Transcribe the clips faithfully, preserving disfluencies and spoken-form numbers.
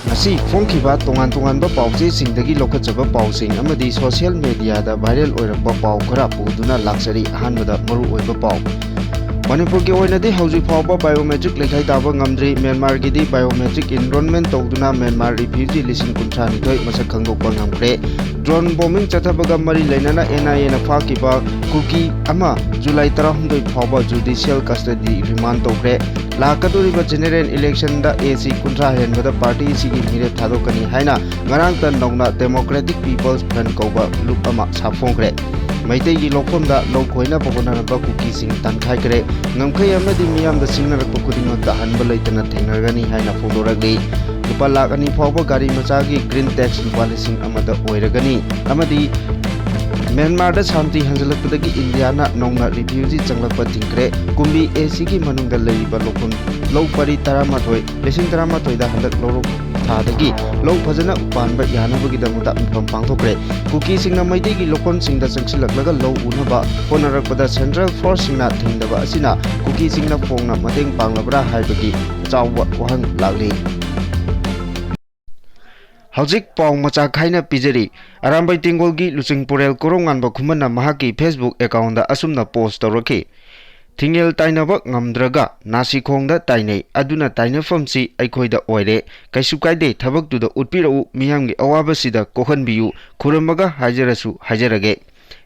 ꯉꯁꯤ ꯐꯣꯡꯈꯤꯕ ꯇꯣꯉꯥꯟ ꯇꯣꯉꯥꯟꯕ ꯄꯥꯎꯆꯦꯁꯤꯡꯗꯒꯤ ꯂꯧꯈꯠꯆꯕ ꯄꯥꯎꯁꯤꯡ ꯑꯃꯗꯤ ꯁꯣꯁꯤꯌꯦꯜ ꯃꯦꯗꯤꯌꯥꯗ ꯚꯥꯏꯔꯦꯜ ꯑꯣꯏꯔꯛꯄ ꯄꯥꯎ ꯈꯔ ꯄꯨꯗꯨꯅ ꯂꯥꯛꯆꯔꯤ꯫ ꯑꯍꯥꯟꯕꯗ ꯃꯔꯨ ꯑꯣꯏꯕ ꯄꯥꯎ꯫ ꯃꯅꯤꯄꯨꯔꯒꯤ ꯑꯣꯏꯅꯗꯤ ꯍꯧꯖꯤꯛ ꯐꯥꯎꯕ ꯕꯥꯏꯑꯣꯃꯦꯇ꯭ꯔꯤꯛ ꯂꯩꯈꯥꯏ ꯇꯥꯕ ꯉꯝꯗ꯭ꯔꯤ꯫ ꯃ꯭ꯌꯥꯟꯃꯥꯔꯒꯤꯗꯤ ꯕꯥꯏꯑꯣꯃꯦꯇ꯭ꯔꯤꯛ ꯏꯟꯔꯣꯜꯃꯦꯟ ꯇꯧꯗꯨꯅ ꯃ꯭ꯌꯥꯟꯃꯥꯔ ꯔꯤꯐ꯭ꯌꯨꯖꯤ ꯂꯤꯁꯤꯡ ꯀꯨꯟꯊ꯭ꯔꯥ ꯅꯤꯊꯣꯏ ꯃꯁꯛ ꯈꯪꯗꯣꯛꯄ ꯉꯝꯈ꯭ꯔꯦ꯫ ꯗ꯭ꯔꯣꯟ ꯕꯣꯝꯕꯤꯡ ꯆꯠꯊꯕꯒ ꯃꯔꯤ ꯂꯩꯅꯅ ꯑꯦꯟ ꯑꯥꯏ ꯑꯦꯅ ꯐꯥꯈꯤꯕ ꯀꯨꯀꯤ ꯑꯃ ꯖꯨꯂꯥꯏ ꯇꯔꯥꯍꯨꯝꯗꯣꯏ ꯐꯥꯎꯕ ꯖꯨꯗꯤꯁꯤꯌꯦꯜ ꯀꯁꯇꯗꯤ ꯔꯤꯃꯥꯟ ꯇꯧꯈ꯭ꯔꯦ꯫ ꯂꯥꯛꯀꯗꯧꯔꯤꯕ ꯖꯦꯅꯦꯔꯦꯜ ꯏꯂꯦꯛꯁꯟꯗ ꯑꯦ ꯁꯤ ꯀꯨꯟꯊ꯭ꯔꯥ ꯍꯦꯟꯕꯗ ꯄꯥꯔꯇꯤ ꯑꯁꯤꯒꯤ ꯃꯤꯔꯦꯞ ꯊꯥꯗꯣꯛꯀꯅꯤ ꯍꯥꯏꯅ ꯉꯔꯥꯡꯇ ꯅꯧꯅ ꯗꯦꯃꯣꯀ꯭ꯔꯦꯇꯤꯛ ꯄꯤꯄꯜꯁ ꯐ꯭ꯔꯟꯠ ꯀꯧꯕ ꯂꯨꯞ ꯑꯃ ꯁꯥꯐꯣꯡꯈ꯭ꯔꯦ꯫ ꯃꯩꯇꯩꯒꯤ ꯂꯧꯐꯝꯗ ꯂꯧ ꯈꯣꯏꯅꯕ ꯍꯣꯠꯅꯔꯝꯕ ꯀꯨꯀꯤꯁꯤꯡ ꯇꯥꯟꯊꯥꯏꯈ꯭ꯔꯦ꯫ ꯉꯝꯈꯩ ꯑꯃꯗꯤ ꯃꯤꯌꯥꯝꯗ ꯁꯤꯡꯅꯔꯛꯄ ꯈꯨꯗꯤꯡꯃꯛꯇ ꯍꯟꯕ ꯂꯩꯇꯅ ꯊꯦꯡꯅꯔꯒꯅꯤ ꯍꯥꯏꯅ ꯐꯣꯡꯗꯣꯔꯛꯂꯤ꯫ ꯂꯨꯄꯥ ꯂꯥꯈ ꯑꯅꯤ ꯐꯥꯎꯕ ꯒꯥꯔꯤ ꯃꯆꯥꯒꯤ ꯒ꯭ꯔꯤꯟ ꯇꯦꯛꯁ ꯂꯨꯄꯥ ꯂꯤꯁꯤꯡ ꯑꯃꯗ ꯑꯣꯏꯔꯒꯅꯤ ꯑꯃꯗꯤ ꯃ꯭ꯌꯥꯟꯃꯥꯔꯗ ꯁꯥꯟꯇꯤ ꯍꯟꯖꯤꯜꯂꯛꯄꯗꯒꯤ ꯏꯟꯗꯤꯌꯥꯅ ꯅꯧꯅ ꯔꯤꯐ꯭ꯌꯨꯖꯤ ꯆꯪꯂꯛꯄ ꯊꯤꯡꯈ꯭ꯔꯦ꯫ ꯀꯨꯝꯕꯤ ꯑꯦ ꯁꯤꯒꯤ ꯃꯅꯨꯡꯗ ꯂꯩꯔꯤꯕ ꯂꯧꯐꯝ ꯂꯧ ꯄꯔꯤ ꯇꯔꯥꯃꯥꯊꯣꯏ, ꯂꯤꯁꯤꯡ ꯇꯔꯥꯃꯥꯊꯣꯏꯗ ꯍꯟꯗꯛ ꯂꯧꯔꯣꯛ ꯊꯥꯗꯒꯤ ꯂꯧ ꯐꯖꯅ ꯄꯥꯟꯕ ꯌꯥꯅꯕꯒꯤꯗꯃꯛꯇ ꯃꯤꯐꯝ ꯄꯥꯡꯊꯣꯛꯈ꯭ꯔꯦ꯫ ꯀꯨꯀꯤꯁꯤꯡꯅ ꯃꯩꯇꯩꯒꯤ ꯂꯧꯐꯝꯁꯤꯡꯗ ꯆꯪꯁꯤꯜꯂꯛꯂꯒ ꯂꯧ ꯎꯅꯕ ꯍꯣꯠꯅꯔꯛꯄꯗ ꯁꯦꯟꯇ꯭ꯔꯦꯜ ꯐꯣꯔꯁꯁꯤꯡꯅ ꯊꯤꯡꯗꯕ ꯑꯁꯤꯅ ꯀꯨꯀꯤꯁꯤꯡꯅ ꯐꯣꯡꯅ ꯃꯇꯦꯡ ꯄꯥꯡꯂꯕ꯭ꯔꯥ ꯍꯥꯏꯕꯒꯤ ꯆꯥꯎꯕ ꯋꯥꯍꯪ ꯂꯥꯛꯂꯤ꯫ ꯍꯧꯖꯤꯛ ꯄꯥꯎ ꯃꯆꯥ ꯈꯥꯏꯅ ꯄꯤꯖꯔꯤ꯫ ꯑꯔꯥꯝꯕꯩ ꯇꯦꯡꯒꯣꯜꯒꯤ ꯂꯨꯆꯤꯡ ꯄꯨꯔꯦꯜ ꯀꯣꯔꯧꯉꯥꯟꯕ ꯈꯨꯃꯟꯅ ꯃꯍꯥꯛꯀꯤ Facebook ꯑꯦꯀꯥꯎꯟꯗ ꯑꯁꯨꯝꯅ ꯄꯣꯁ ꯇꯧꯔꯛꯈꯤ, "ꯊꯤꯡꯉꯦꯜ ꯇꯥꯏꯅꯕ ꯉꯝꯗ꯭ꯔꯒ ꯅꯥꯁꯤꯈꯣꯡꯗ ꯇꯥꯏꯅꯩ, ꯑꯗꯨꯅ ꯇꯥꯏꯅꯐꯝꯁꯤ ꯑꯩꯈꯣꯏꯗ ꯑꯣꯏꯔꯦ꯫ ꯀꯩꯁꯨ ꯀꯥꯏꯗꯦ, ꯊꯕꯛꯇꯨꯗ ꯎꯠꯄꯤꯔꯛꯎ, ꯃꯤꯌꯥꯝꯒꯤ ꯑꯋꯥꯕꯁꯤꯗ ꯀꯣꯛꯍꯟꯕꯤꯌꯨ, ꯈꯨꯔꯨꯝꯃꯒ ꯍꯥꯏꯖꯔꯁꯨ ꯍꯥꯏꯖꯔꯒꯦ꯫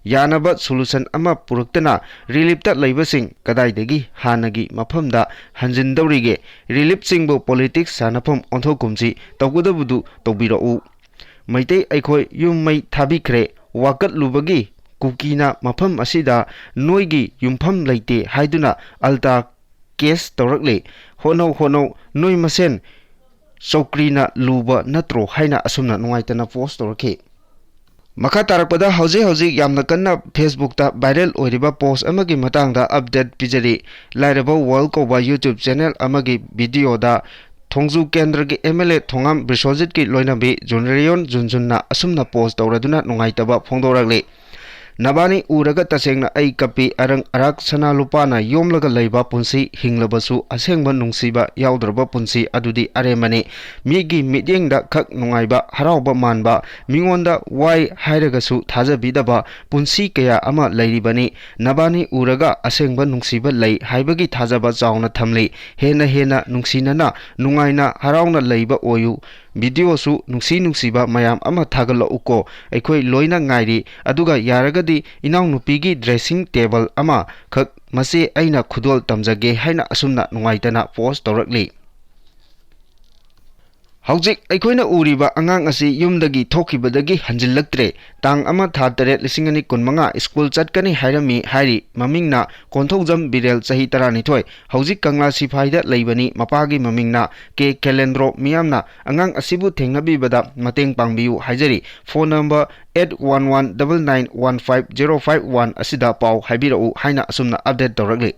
ꯌꯥꯅꯕ ꯁꯣꯂꯨꯁꯟ ꯑꯃ ꯄꯨꯔꯛꯇꯅ ꯔꯤꯂꯤꯞꯇ ꯂꯩꯕꯁꯤꯡ ꯀꯗꯥꯏꯗꯒꯤ ꯍꯥꯟꯅꯒꯤ ꯃꯐꯝꯗ ꯍꯟꯖꯤꯟꯗꯧꯔꯤꯒꯦ? ꯔꯤꯂꯤꯞꯁꯤꯡꯕꯨ ꯄꯣꯂꯤꯇꯤꯛꯁ ꯁꯥꯟꯅꯐꯝ ꯑꯣꯟꯊꯣꯛꯀꯨꯝꯁꯤ, ꯇꯧꯒꯗꯕꯗꯨ ꯇꯧꯕꯤꯔꯛꯎ꯫ ꯃꯩꯇꯩ ꯑꯩꯈꯣꯏ ꯌꯨꯝ ꯃꯩ ꯊꯥꯕꯤꯈ꯭ꯔꯦ, ꯋꯥꯀꯠꯂꯨꯕꯒꯤ ꯀꯨꯀꯤꯅ ꯃꯐꯝ ꯑꯁꯤꯗ ꯅꯣꯏꯒꯤ ꯌꯨꯝꯐꯝ ꯂꯩꯇꯦ ꯍꯥꯏꯗꯨꯅ ꯑꯜꯇꯥ ꯀꯦꯁ ꯇꯧꯔꯛꯂꯦ꯫ ꯍꯣꯠꯅꯧ, ꯍꯣꯠꯅꯧ, ꯅꯣꯏ ꯃꯁꯦꯟ ꯆꯧꯀ꯭ꯔꯤꯅ ꯂꯨꯕ ꯅꯠꯇ꯭ꯔꯣ?" ꯍꯥꯏꯅ ꯑꯁꯨꯝꯅ ꯅꯨꯡꯉꯥꯏꯇꯅ ꯄꯣꯁ ꯇꯧꯔꯛꯈꯤ꯫ ꯃꯈꯥ ꯇꯥꯔꯛꯄꯗ ꯍꯧꯖꯤꯛ ꯍꯧꯖꯤꯛ ꯌꯥꯝꯅ ꯀꯟꯅ Facebookꯇ ꯚꯥꯏꯔꯦꯜ ꯑꯣꯏꯔꯤꯕ ꯄꯣꯁ ꯑꯃꯒꯤ ꯃꯇꯥꯡꯗ ꯑꯞꯗꯦꯠ ꯄꯤꯖꯔꯤ꯫ ꯂꯥꯏꯔꯕ ꯋꯥꯔꯜ ꯀꯧꯕ YouTube ꯆꯦꯅꯦꯜ ꯑꯃꯒꯤ ꯚꯤꯗꯤꯑꯣꯗ ꯊꯣꯡꯖꯨ ꯀꯦꯟꯗ꯭ꯔꯒꯤ ꯑꯦꯝ ꯑꯦꯜ ꯑꯦ ꯊꯣꯉꯥꯝ ꯕꯤꯁ꯭ꯋꯖꯤꯠꯀꯤ ꯂꯣꯏꯅꯕꯤ ꯖꯨꯟꯔꯤꯌꯣꯟ ꯖꯨꯟꯖꯨꯟꯅ ꯑꯁꯨꯝꯅ ꯄꯣꯁ ꯇꯧꯔꯗꯨꯅ ꯅꯨꯡꯉꯥꯏꯇꯕ ꯐꯣꯡꯗꯣꯔꯛꯂꯤ꯫ ꯅꯕꯥꯅꯤ ꯎꯔꯒ ꯇꯁꯦꯡꯅ ꯑꯩ ꯀꯞꯄꯤ꯫ ꯑꯔꯪ ꯑꯔꯥꯛ ꯁꯅꯥ ꯂꯨꯄꯥꯅ ꯌꯣꯝꯂꯒ ꯂꯩꯕ ꯄꯨꯟꯁꯤ, ꯍꯤꯡꯂꯕꯁꯨ ꯑꯁꯦꯡꯕ ꯅꯨꯡꯁꯤꯕ ꯌꯥꯎꯗ꯭ꯔꯕ ꯄꯨꯟꯁꯤ ꯑꯗꯨꯗꯤ ꯑꯔꯦꯝꯕꯅꯤ꯫ ꯃꯤꯒꯤ ꯃꯤꯠꯌꯦꯡꯗ ꯈꯛ ꯅꯨꯡꯉꯥꯏꯕ, ꯍꯔꯥꯎꯕ ꯃꯥꯟꯕ, ꯃꯤꯉꯣꯟꯗ ꯋꯥꯏ ꯍꯥꯏꯔꯒꯁꯨ ꯊꯥꯖꯕꯤꯗꯕ ꯄꯨꯟꯁꯤ ꯀꯌꯥ ꯑꯃ ꯂꯩꯔꯤꯕꯅꯤ꯫ ꯅꯕꯥꯅꯤ ꯎꯔꯒ ꯑꯁꯦꯡꯕ ꯅꯨꯡꯁꯤꯕ ꯂꯩ ꯍꯥꯏꯕꯒꯤ ꯊꯥꯖꯕ ꯆꯥꯎꯅ ꯊꯝꯂꯤ꯫ ꯍꯦꯟꯅ ꯍꯦꯟꯅ ꯅꯨꯡꯁꯤꯅꯅ, ꯅꯨꯡꯉꯥꯏꯅ, ꯍꯔꯥꯎꯅ ꯂꯩꯕ ꯑꯣꯏꯌꯨ꯫ ꯚꯤꯗꯤꯑꯣꯁꯨ ꯅꯨꯡꯁꯤ ꯅꯨꯡꯁꯤꯕ ꯃꯌꯥꯝ ꯑꯃ ꯊꯥꯒꯠꯂꯛꯎꯀꯣ꯫ ꯑꯩꯈꯣꯏ ꯂꯣꯏꯅ ꯉꯥꯏꯔꯤ꯫ ꯑꯗꯨꯒ ꯌꯥꯔꯒꯗꯤ ꯏꯅꯥꯎꯅꯨꯄꯤꯒꯤ dressing table ꯑꯃꯈꯛ ꯃꯆꯦ ꯑꯩꯅ ꯈꯨꯗꯣꯜ ꯇꯝꯖꯒꯦ ꯍꯥꯏꯅ ꯑꯁꯨꯝꯅ ꯅꯨꯡꯉꯥꯏꯇꯅ post ꯇꯧꯔꯛꯂꯤ꯫ ꯍꯧꯖꯤꯛ ꯑꯩꯈꯣꯏꯅ ꯎꯔꯤꯕ ꯑꯉꯥꯡ ꯑꯁꯤ ꯌꯨꯝꯗꯒꯤ ꯊꯣꯛꯈꯤꯕꯗꯒꯤ ꯍꯟꯖꯤꯜꯂꯛꯇ꯭ꯔꯦ꯫ ꯇꯥꯡ ꯑꯃ, ꯊꯥ ꯇꯔꯦꯠ, ꯂꯤꯁꯤꯡ ꯑꯅꯤ ꯀꯨꯟꯃꯉꯥ, ꯁ꯭ꯀꯨꯜ ꯆꯠꯀꯅꯤ ꯍꯥꯏꯔꯝꯃꯤ ꯍꯥꯏꯔꯤ꯫ ꯃꯃꯤꯡꯅ ꯀꯣꯟꯊꯧꯖꯝ ꯕꯤꯔꯦꯜ, ꯆꯍꯤ ꯇꯔꯥꯅꯤꯊꯣꯏ꯫ ꯍꯧꯖꯤꯛ ꯀꯪꯂꯥ ꯁꯤꯐꯥꯏꯗ ꯂꯩꯕꯅꯤ꯫ ꯃꯄꯥꯒꯤ ꯃꯃꯤꯡꯅ ꯀꯦ ꯀꯦꯂꯦꯟꯗ꯭ꯔꯣ꯫ ꯃꯤꯌꯥꯝꯅ ꯑꯉꯥꯡ ꯑꯁꯤꯕꯨ ꯊꯦꯡꯅꯕꯤꯕꯗ ꯃꯇꯦꯡ ꯄꯥꯡꯕꯤꯌꯨ ꯍꯥꯏꯖꯔꯤ꯫ Phone number eight one one double nine one five zero five one ꯑꯁꯤꯗ ꯄꯥꯎ ꯍꯥꯏꯕꯤꯔꯛꯎ ꯍꯥꯏꯅ ꯑꯁꯨꯝꯅ update ꯇꯧꯔꯛꯂꯤ꯫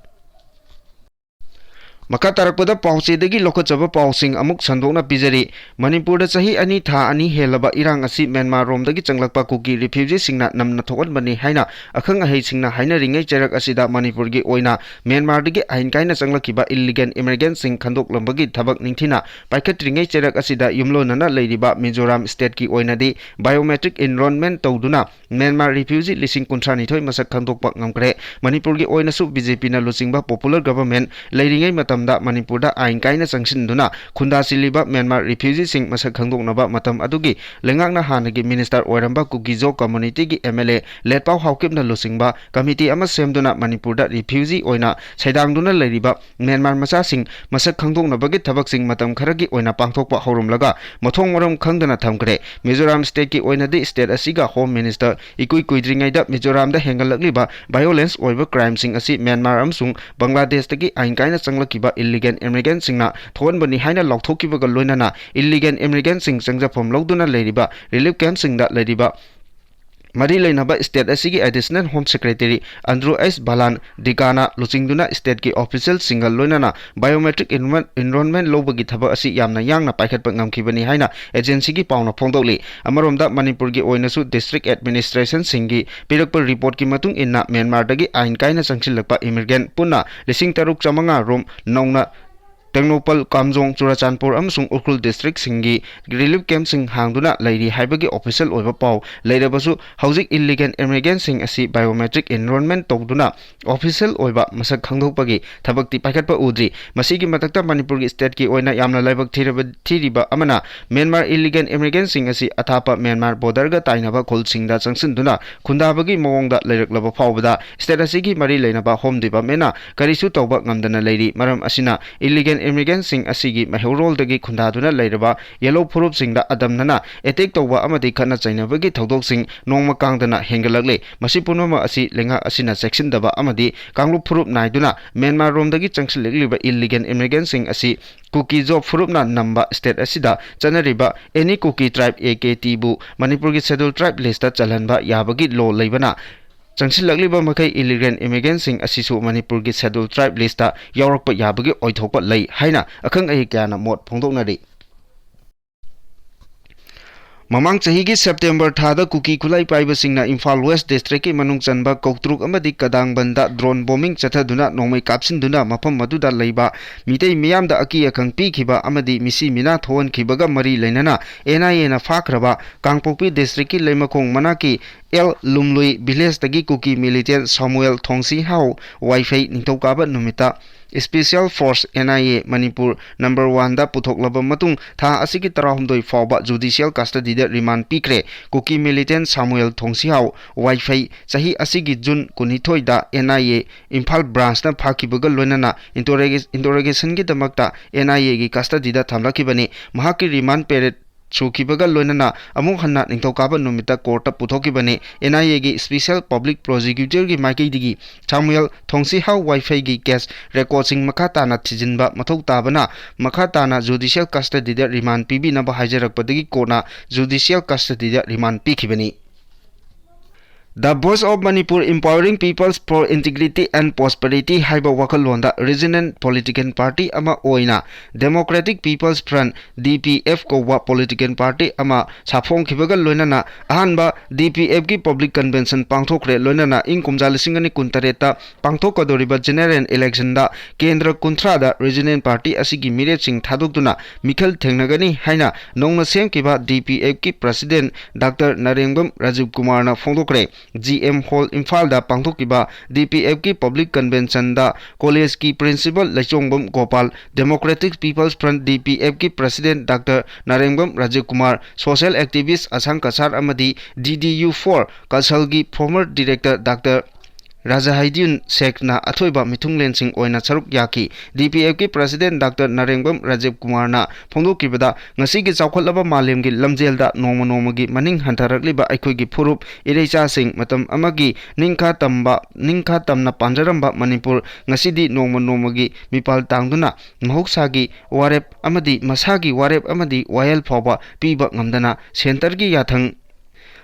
ꯃꯈꯥ ꯇꯥꯔꯛꯄꯗ ꯄꯥꯎꯆꯦꯗꯒꯤ ꯂꯧꯈꯠꯆꯕ ꯄꯥꯎꯁꯤꯡ ꯑꯃꯨꯛ ꯁꯟꯗꯣꯛꯅ ꯄꯤꯖꯔꯤ꯫ ꯃꯅꯤꯄꯨꯔꯗ ꯆꯍꯤ ꯑꯅꯤ ꯊꯥ ꯑꯅꯤ ꯍꯦꯜꯂꯕ ꯏꯔꯥꯡ ꯑꯁꯤ ꯃ꯭ꯌꯥꯟꯃꯥꯔꯔꯣꯝꯗꯒꯤ ꯆꯪꯂꯛꯄ ꯀꯨꯀꯤ refugeeꯁꯤꯡꯅ ꯅꯝꯅ ꯊꯣꯛꯍꯟꯕꯅꯤ ꯍꯥꯏꯅ ꯑꯈꯪ ꯑꯍꯩꯁꯤꯡꯅ ꯍꯥꯏꯅꯔꯤꯉꯩ ꯆꯩꯔꯛ ꯑꯁꯤꯗ ꯃꯅꯤꯄꯨꯔꯒꯤ ꯑꯣꯏꯅ ꯃ꯭ꯌꯥꯟꯃꯥꯔꯗꯒꯤ ꯑꯥꯏꯟ ꯀꯥꯏꯅ ꯆꯪꯂꯛꯈꯤꯕ illegal immigrantꯁꯤꯡ ꯈꯟꯗꯣꯛꯂꯝꯕꯒꯤ ꯊꯕꯛ ꯅꯤꯡꯊꯤꯅ ꯄꯥꯏꯈꯠꯇ꯭ꯔꯤꯉꯩ ꯆꯩꯔꯛ ꯑꯁꯤꯗ ꯌꯨꯝꯂꯣꯟꯅꯅ ꯂꯩꯔꯤꯕ ꯃꯤꯖꯣꯔꯥꯝ stateꯀꯤ ꯑꯣꯏꯅꯗꯤ biometric enrollment ꯇꯧꯗꯨꯅ ꯃ꯭ꯌꯥꯟꯃꯥꯔ refugee ꯂꯤꯁꯤꯡ ꯀꯨꯟꯊ꯭ꯔꯥꯅꯤꯊꯣꯏ ꯃꯁꯛ ꯈꯪꯗꯣꯛꯄ ꯉꯝꯈ꯭ꯔꯦ꯫ ꯃꯅꯤꯄꯨꯔꯒꯤ ꯑꯣꯏꯅꯁꯨ BJPꯅ ꯂꯨꯆꯤꯡꯕ popular government ꯂꯩꯔꯤꯉꯩ ꯃꯇꯝꯗ ꯃꯅꯤꯄꯨꯔꯗ ꯑꯥꯏꯟ ꯀꯥꯏꯅ ꯆꯪꯁꯤꯟꯗꯨꯅ ꯈꯨꯟꯗꯥ ꯆꯤꯜꯂꯤꯕ ꯃ꯭ꯌꯥꯟꯃꯥꯔ refugeeꯁꯤꯡ ꯃꯁꯛ ꯈꯪꯗꯣꯛꯅꯕ ꯃꯇꯝ ꯑꯗꯨꯒꯤ ꯂꯩꯉꯥꯛꯅ ꯍꯥꯟꯅꯒꯤ minister ꯑꯣꯏꯔꯝꯕ ꯀꯨꯀꯤ-ꯖꯣ communityꯒꯤ MLA ꯂꯦꯠꯄꯥꯎ ꯍꯥꯎꯀꯤꯞꯅ ꯂꯨꯆꯤꯡꯕ committee ꯑꯃ ꯁꯦꯝꯗꯨꯅ ꯃꯅꯤꯄꯨꯔꯗ refugee ꯑꯣꯏꯅ ꯁꯩꯗꯥꯡꯗꯨꯅ ꯂꯩꯔꯤꯕ ꯃ꯭ꯌꯥꯟꯃꯥꯔ ꯃꯆꯥꯁꯤꯡ ꯃꯁꯛ ꯈꯪꯗꯣꯛꯅꯕꯒꯤ ꯊꯕꯛꯁꯤꯡ ꯃꯇꯝ ꯈꯔꯒꯤ ꯑꯣꯏꯅ ꯄꯥꯡꯊꯣꯛꯄ ꯍꯧꯔꯝꯂꯒ ꯃꯊꯣꯡ ꯃꯔꯝ ꯈꯪꯗꯅ ꯊꯝꯈ꯭ꯔꯦ꯫ ꯃꯤꯖꯣꯔꯥꯝ stateꯀꯤ ꯑꯣꯏꯅꯗꯤ state ꯑꯁꯤꯒ home minister ꯏꯀꯨꯏ ꯀꯨꯏꯗ꯭ꯔꯤꯉꯩꯗ ꯃꯤꯖꯣꯔꯥꯝꯗ ꯍꯦꯟꯒꯠꯂꯛꯂꯤꯕ violence ꯑꯣꯏꯕ crimeꯁꯤꯡ ꯑꯁꯤ ꯃ꯭ꯌꯥꯟꯃꯥꯔ ꯑꯃꯁꯨꯡ ꯕꯪꯒ꯭ꯂꯥꯗꯦꯁꯇꯒꯤ ꯑꯥꯏꯟ ꯀꯥꯏꯅ ꯆꯪꯂꯛꯈꯤꯕ illegal immigrantꯁꯤꯡꯅ ꯊꯣꯛꯍꯟꯕꯅꯤ ꯍꯥꯏꯅ ꯂꯥꯎꯊꯣꯛꯈꯤꯕꯒ ꯂꯣꯏꯅꯅ illegal immigrantꯁꯤꯡ ꯆꯪꯖꯐꯝ ꯂꯧꯗꯨꯅ ꯂꯩꯔꯤꯕ relief campꯁꯤꯡꯗ ꯂꯩꯔꯤꯕ ꯃꯔꯤ ꯂꯩꯅꯕ state ꯑꯁꯤꯒꯤ Additional Home Secretary Andrew H Balan Dikana ꯂꯨꯆꯤꯡꯗꯨꯅ stateꯀꯤ officialꯁꯤꯡꯒ ꯂꯣꯏꯅꯅ biometric enrollment, enrollment ꯂꯧꯕꯒꯤ ꯊꯕꯛ ꯑꯁꯤ ꯌꯥꯝꯅ ꯌꯥꯡꯅ ꯄꯥꯏꯈꯠꯄ ꯉꯝꯈꯤꯕꯅꯤ ꯍꯥꯏꯅ agencyꯒꯤ ꯄꯥꯎꯅ ꯐꯣꯡꯗꯣꯛꯂꯤ꯫ ꯑꯃꯔꯣꯝꯗ ꯃꯅꯤꯄꯨꯔꯒꯤ ꯑꯣꯏꯅꯁꯨ district administrationꯁꯤꯡꯒꯤ ꯄꯤꯔꯛꯄ reportꯀꯤ ꯃꯇꯨꯡ ꯏꯟꯅ ꯃ꯭ꯌꯥꯟꯃꯥꯔꯗꯒꯤ ꯑꯥꯏꯟ ꯀꯥꯏꯅ ꯆꯪꯁꯤꯜꯂꯛꯄ immigrant ꯄꯨꯟꯅ ꯂꯤꯁꯤꯡ ꯇꯔꯨꯛ ꯆꯥꯃꯉꯥ ꯔꯣꯝ ꯅꯧꯅ ꯇꯦꯡꯅꯧꯄꯜ, ꯀꯥꯝꯖꯣꯡ, ꯆꯨꯔꯥꯆꯥꯟꯄꯨꯔ ꯑꯃꯁꯨꯡ ꯎꯈ꯭ꯔꯨꯜ districtꯁꯤꯡꯒꯤ relief campꯁꯤꯡ ꯍꯥꯡꯗꯨꯅ ꯂꯩꯔꯤ ꯍꯥꯏꯕꯒꯤ official ꯑꯣꯏꯕ ꯄꯥꯎ ꯂꯩꯔꯕꯁꯨ, ꯍꯧꯖꯤꯛ illegal immigrantꯁꯤꯡ ꯑꯁꯤ biometric enrollment ꯇꯧꯗꯨꯅ official ꯑꯣꯏꯕ ꯃꯁꯛ ꯈꯪꯗꯣꯛꯄꯒꯤ ꯊꯕꯛꯇꯤ ꯄꯥꯏꯈꯠꯄ ꯎꯗ꯭ꯔꯤ꯫ ꯃꯁꯤꯒꯤ ꯃꯊꯛꯇ ꯃꯅꯤꯄꯨꯔꯒꯤ stateꯀꯤ ꯑꯣꯏꯅ ꯌꯥꯝꯅ ꯂꯥꯏꯕꯛ ꯊꯤꯔꯕ, ꯊꯤꯔꯤꯕ ꯑꯃꯅ, ꯃ꯭ꯌꯥꯟꯃꯥꯔ illegal immigrantꯁꯤꯡ ꯑꯁꯤ ꯑꯊꯥꯞꯄ ꯃ꯭ꯌꯥꯟꯃꯥꯔ borderꯒ ꯇꯥꯏꯅꯕ ꯈꯨꯜꯁꯤꯡꯗ ꯆꯪꯁꯤꯟꯗꯨꯅ ꯈꯨꯟꯗꯥꯕꯒꯤ ꯃꯑꯣꯡꯗ ꯂꯩꯔꯛꯂꯕ ꯐꯥꯎꯕꯗ, state ꯑꯁꯤꯒꯤ ꯃꯔꯤ ꯂꯩꯅꯕ Home Departmentꯅ ꯀꯔꯤꯁꯨ ꯇꯧꯕ ꯉꯝꯗꯅ ꯂꯩꯔꯤ꯫ ꯃꯔꯝ ꯑꯁꯤꯅ, illegal immigrantꯁꯤꯡ ꯑꯁꯤꯒꯤ ꯃꯩꯍꯧꯔꯣꯜꯗꯒꯤ ꯈꯨꯟꯗꯥꯗꯨꯅ ꯂꯩꯔꯕ ꯌꯦꯜꯍꯧ ꯐꯨꯔꯨꯞꯁꯤꯡꯗ ꯑꯗꯝꯅꯅ attack ꯇꯧꯕ ꯑꯃꯗꯤ ꯈꯠꯅ ꯆꯩꯅꯕꯒꯤ ꯊꯧꯗꯣꯛꯁꯤꯡ ꯅꯣꯡꯃ ꯀꯥꯡꯗꯅ ꯍꯦꯟꯒꯠꯂꯛꯂꯤ꯫ ꯃꯁꯤ ꯄꯨꯝꯅꯃꯛ ꯑꯁꯤ ꯂꯩꯉꯥꯛ ꯑꯁꯤꯅ ꯆꯦꯛꯁꯤꯟꯗꯕ ꯑꯃꯗꯤ ꯀꯥꯡꯂꯨꯞ ꯐꯨꯔꯨꯞ ꯅꯥꯏꯗꯨꯅ ꯃ꯭ꯌꯥꯟꯃꯥꯔ ꯔꯣꯝꯗꯒꯤ ꯆꯪꯁꯤꯜꯂꯛꯂꯤꯕ illegal immigrantꯁꯤꯡ ꯑꯁꯤ ꯀꯨꯀꯤ-ꯖꯣ ꯐꯨꯔꯨꯞꯅ ꯅꯝꯕ state ꯑꯁꯤꯗ ꯆꯠꯅꯔꯤꯕ Any Kuki Tribe, A K T, ꯕꯨ ꯃꯅꯤꯄꯨꯔꯒꯤ Scheduled Tribe listꯇ ꯆꯜꯍꯟꯕ ꯌꯥꯕꯒꯤ law ꯂꯩꯕꯅ, ꯆꯪꯁꯤꯜꯂꯛꯂꯤꯕ ꯃꯈꯩ illegal immigrantꯁꯤꯡ ꯑꯁꯤꯁꯨ ꯃꯅꯤꯄꯨꯔꯒꯤ Scheduled Tribe listꯇ ꯌꯥꯎꯔꯛꯄ ꯌꯥꯕꯒꯤ ꯑꯣꯏꯊꯣꯛꯄ ꯂꯩ ꯍꯥꯏꯅ ꯑꯈꯪ ꯑꯍꯩ ꯀꯌꯥꯅ ꯃꯣꯠ ꯐꯣꯡꯗꯣꯛꯅꯔꯤ꯫ ꯃꯃꯥꯡ ꯆꯍꯤꯒꯤ September ꯊꯥꯗ ꯀꯨꯀꯤ ꯈꯨꯠꯂꯥꯏ ꯄꯥꯏꯕꯁꯤꯡꯅ ꯏꯝꯐꯥꯜ West districtꯀꯤ ꯃꯅꯨꯡ ꯆꯟꯕ ꯀꯧꯇ꯭ꯔꯨꯛ ꯑꯃꯗꯤ ꯀꯗꯥꯡꯕꯟꯗ drone bombing ꯆꯠꯊꯗꯨꯅ ꯅꯣꯡꯃꯩ ꯀꯥꯞꯁꯤꯟꯗꯨꯅ ꯃꯐꯝ ꯑꯗꯨꯗ ꯂꯩꯕ ꯃꯤꯇꯩ ꯃꯤꯌꯥꯝꯗ ꯑꯀꯤ ꯑꯈꯪ ꯄꯤꯈꯤꯕ ꯑꯃꯗꯤ ꯃꯤꯁꯤ ꯃꯤꯅꯥ ꯊꯣꯛꯍꯟꯈꯤꯕꯒ ꯃꯔꯤ ꯂꯩꯅꯅ N I Aꯅ ꯐꯥꯈ꯭ꯔꯕ ꯀꯥꯡꯄꯣꯛꯄꯤ districtꯀꯤ ꯂꯩꯃꯈꯣꯡ ꯃꯅꯥꯛꯀꯤ ꯑꯦꯜ ꯂꯨꯝꯂꯨꯏ villageꯇꯒꯤ ꯀꯨꯀꯤ militant ꯁꯥꯃꯨꯑꯦꯜ ꯊꯣꯡꯁꯤꯍꯥꯎ ꯋꯥꯏꯐꯩ ꯅꯤꯡꯊꯧꯀꯥꯕ ꯅꯨꯃꯤꯠꯇ Special Force, N I A, Manipur number oneꯗ ꯄꯨꯊꯣꯛꯂꯕ ꯃꯇꯨꯡ, ꯊꯥ ꯑꯁꯤꯒꯤ ꯇꯔꯥꯍꯨꯝꯗꯣꯏ ꯐꯥꯎꯕ judicial custodyꯗ remand ꯄꯤꯈ꯭ꯔꯦ꯫ ꯀꯨꯀꯤ militant ꯁꯥꯃꯨꯑꯦꯜ ꯊꯣꯡꯁꯤꯍꯥꯎ ꯋꯥꯏꯐꯩ ꯆꯍꯤ ꯑꯁꯤꯒꯤ June ꯀꯨꯟꯅꯤꯊꯣꯏꯗ N I A Imphal branchꯅ ꯐꯥꯈꯤꯕꯒ ꯂꯣꯏꯅꯅ interroga-, interrogationꯒꯤꯗꯃꯛꯇ N I Aꯒꯤ custodyꯗ ꯊꯝꯂꯛꯈꯤꯕꯅꯤ꯫ ꯃꯍꯥꯛꯀꯤ remand period ꯁꯨꯈꯤꯕꯒ ꯂꯣꯏꯅꯅ ꯑꯃꯨꯛ ꯍꯟꯅ ꯅꯤꯡꯊꯧꯀꯥꯕ ꯅꯨꯃꯤꯠꯇ courtꯇ ꯄꯨꯊꯣꯛꯈꯤꯕꯅꯤ꯫ N I Aꯒꯤ Special Public Prosecutorꯒꯤ ꯃꯥꯏꯀꯩꯗꯒꯤ ꯁꯥꯃꯨꯑꯦꯜ ꯊꯣꯡꯁꯤꯍꯥꯎ ꯋꯥꯏꯐꯩꯒꯤ case recordꯁꯤꯡ ꯃꯈꯥ ꯇꯥꯅ ꯊꯤꯖꯤꯟꯕ ꯃꯊꯧ ꯇꯥꯕꯅ, ꯃꯈꯥ ꯇꯥꯅ judicial custodyꯗ remand ꯄꯤꯕꯤꯅꯕ ꯍꯥꯏꯖꯔꯛꯄꯗꯒꯤ courtꯅ judicial custodyꯗ remand ꯄꯤꯈꯤꯕꯅꯤ꯫ The Voice of Manipur, Empowering Peoples for Integrity and Prosperity ꯍꯥꯏꯕ ꯋꯥꯈꯜꯂꯣꯟꯗ ꯔꯤꯖꯅꯦꯜ ꯄꯣꯂꯤꯇꯤꯀꯦꯜ ꯄꯥꯔꯇꯤ ꯑꯃ ꯑꯣꯏꯅ Democratic People's Front, D P F ꯀꯧꯕ ꯄꯣꯂꯤꯇꯤꯀꯦꯜ ꯄꯥꯔꯇꯤ ꯑꯃ ꯁꯥꯐꯣꯡꯈꯤꯕꯒ ꯂꯣꯏꯅꯅ ꯑꯍꯥꯟꯕ ꯗꯤ ꯄꯤ ꯑꯦꯐꯀꯤ ꯄꯕ꯭ꯂꯤꯛ ꯀꯟꯚꯦꯟꯁꯟ ꯄꯥꯡꯊꯣꯛꯈ꯭ꯔꯦ꯫ ꯂꯣꯏꯅꯅ ꯏꯪ ꯀꯨꯝꯖꯥ ꯂꯤꯁꯤꯡ ꯑꯅꯤ ꯀꯨꯟꯇꯔꯦꯠꯇ ꯄꯥꯡꯊꯣꯛꯀꯗꯧꯔꯤꯕ ꯖꯦꯅꯦꯔꯦꯜ ꯏꯂꯦꯛꯁꯟꯗ ꯀꯦꯟꯗ꯭ꯔ ꯀꯨꯟꯊ꯭ꯔꯥꯗ ꯔꯤꯖꯅꯦꯜ ꯄꯥꯔꯇꯤ ꯑꯁꯤꯒꯤ ꯃꯤꯔꯦꯞꯁꯤꯡ ꯊꯥꯗꯣꯛꯇꯨꯅ ꯃꯤꯈꯜ ꯊꯦꯡꯅꯒꯅꯤ ꯍꯥꯏꯅ ꯅꯧꯅ ꯁꯦꯝꯈꯤꯕ ꯗꯤ ꯄꯤ ꯑꯦꯐꯀꯤ ꯄ꯭ꯔꯁꯤꯗꯦꯟ ꯗꯥꯛꯇꯔ ꯅꯥꯔꯦꯡꯕꯝ ꯔꯥꯖꯤꯕ ꯀꯨꯃꯥꯔꯅ ꯐꯣꯡꯗꯣꯛꯈ꯭ꯔꯦ꯫ ꯖꯤ ꯑꯦꯝ ꯍꯣꯜ ꯏꯝꯐꯥꯜꯗ ꯄꯥꯡꯊꯣꯛꯈꯤꯕ ꯗꯤ ꯄꯤ ꯑꯦꯐꯀꯤ ꯄꯕ꯭ꯂꯤꯛ ꯀꯟꯚꯦꯟꯁꯟꯗ ꯀꯣꯂꯦꯖꯀꯤ principal Leichombam Gopal, Democratic People's Front, D P ꯑꯦꯐꯀꯤ president doctor Narengbam Rajiv Kumar, social activist Asang Kasar ꯑꯃꯗꯤ ꯗꯤ ꯗꯤ ꯌꯨ ꯐꯣꯔ ꯀꯁꯜꯒꯤ ꯐꯣꯔꯃꯔ ꯗꯤꯔꯦꯛꯇꯔ ꯗꯥꯛꯇꯔ ꯔꯥꯖꯥꯍꯥꯏꯗꯤꯟ ꯁꯦꯈꯅ ꯑꯊꯣꯏꯕ ꯃꯤꯊꯨꯡꯂꯦꯟꯁꯤꯡ ꯑꯣꯏꯅ ꯁꯔꯨꯛ ꯌꯥꯈꯤ꯫ ꯗꯤ ꯄꯤ ꯑꯦꯐꯀꯤ ꯄ꯭ꯔꯁꯤꯗꯦꯟ ꯗꯥꯛꯇꯔ ꯅꯥꯔꯦꯡꯕꯝ ꯔꯥꯖꯤꯕ ꯀꯨꯃꯥꯔꯅ ꯐꯣꯡꯗꯣꯛꯈꯤꯕꯗ, ꯉꯁꯤꯒꯤ ꯆꯥꯎꯈꯠꯂꯕ ꯃꯥꯂꯦꯝꯒꯤ ꯂꯝꯖꯦꯜꯗ ꯅꯣꯡꯃ ꯅꯣꯡꯃꯒꯤ ꯃꯅꯤꯡ ꯍꯟꯊꯔꯛꯂꯤꯕ ꯑꯩꯈꯣꯏꯒꯤ ꯐꯨꯔꯨꯞ ꯏꯔꯩꯆꯥꯁꯤꯡ, ꯃꯇꯝ ꯑꯃꯒꯤ ꯅꯤꯡꯈꯥ ꯇꯝꯕ, ꯅꯤꯡꯈꯥ ꯇꯝꯅ ꯄꯥꯟꯖꯔꯝꯕ ꯃꯅꯤꯄꯨꯔ ꯉꯁꯤꯗꯤ ꯅꯣꯡꯃ ꯅꯣꯡꯃꯒꯤ ꯃꯤꯄꯥꯜ ꯇꯥꯡꯗꯨꯅ ꯃꯍꯧꯁꯥꯒꯤ ꯋꯥꯔꯦꯞ ꯑꯃꯗꯤ ꯃꯁꯥꯒꯤ ꯋꯥꯔꯦꯞ ꯑꯃꯗꯤ ꯋꯥꯌꯦꯜ ꯐꯥꯎꯕ ꯄꯤꯕ ꯉꯝꯗꯅ ꯁꯦꯟꯇꯔꯒꯤ ꯌꯥꯊꯪ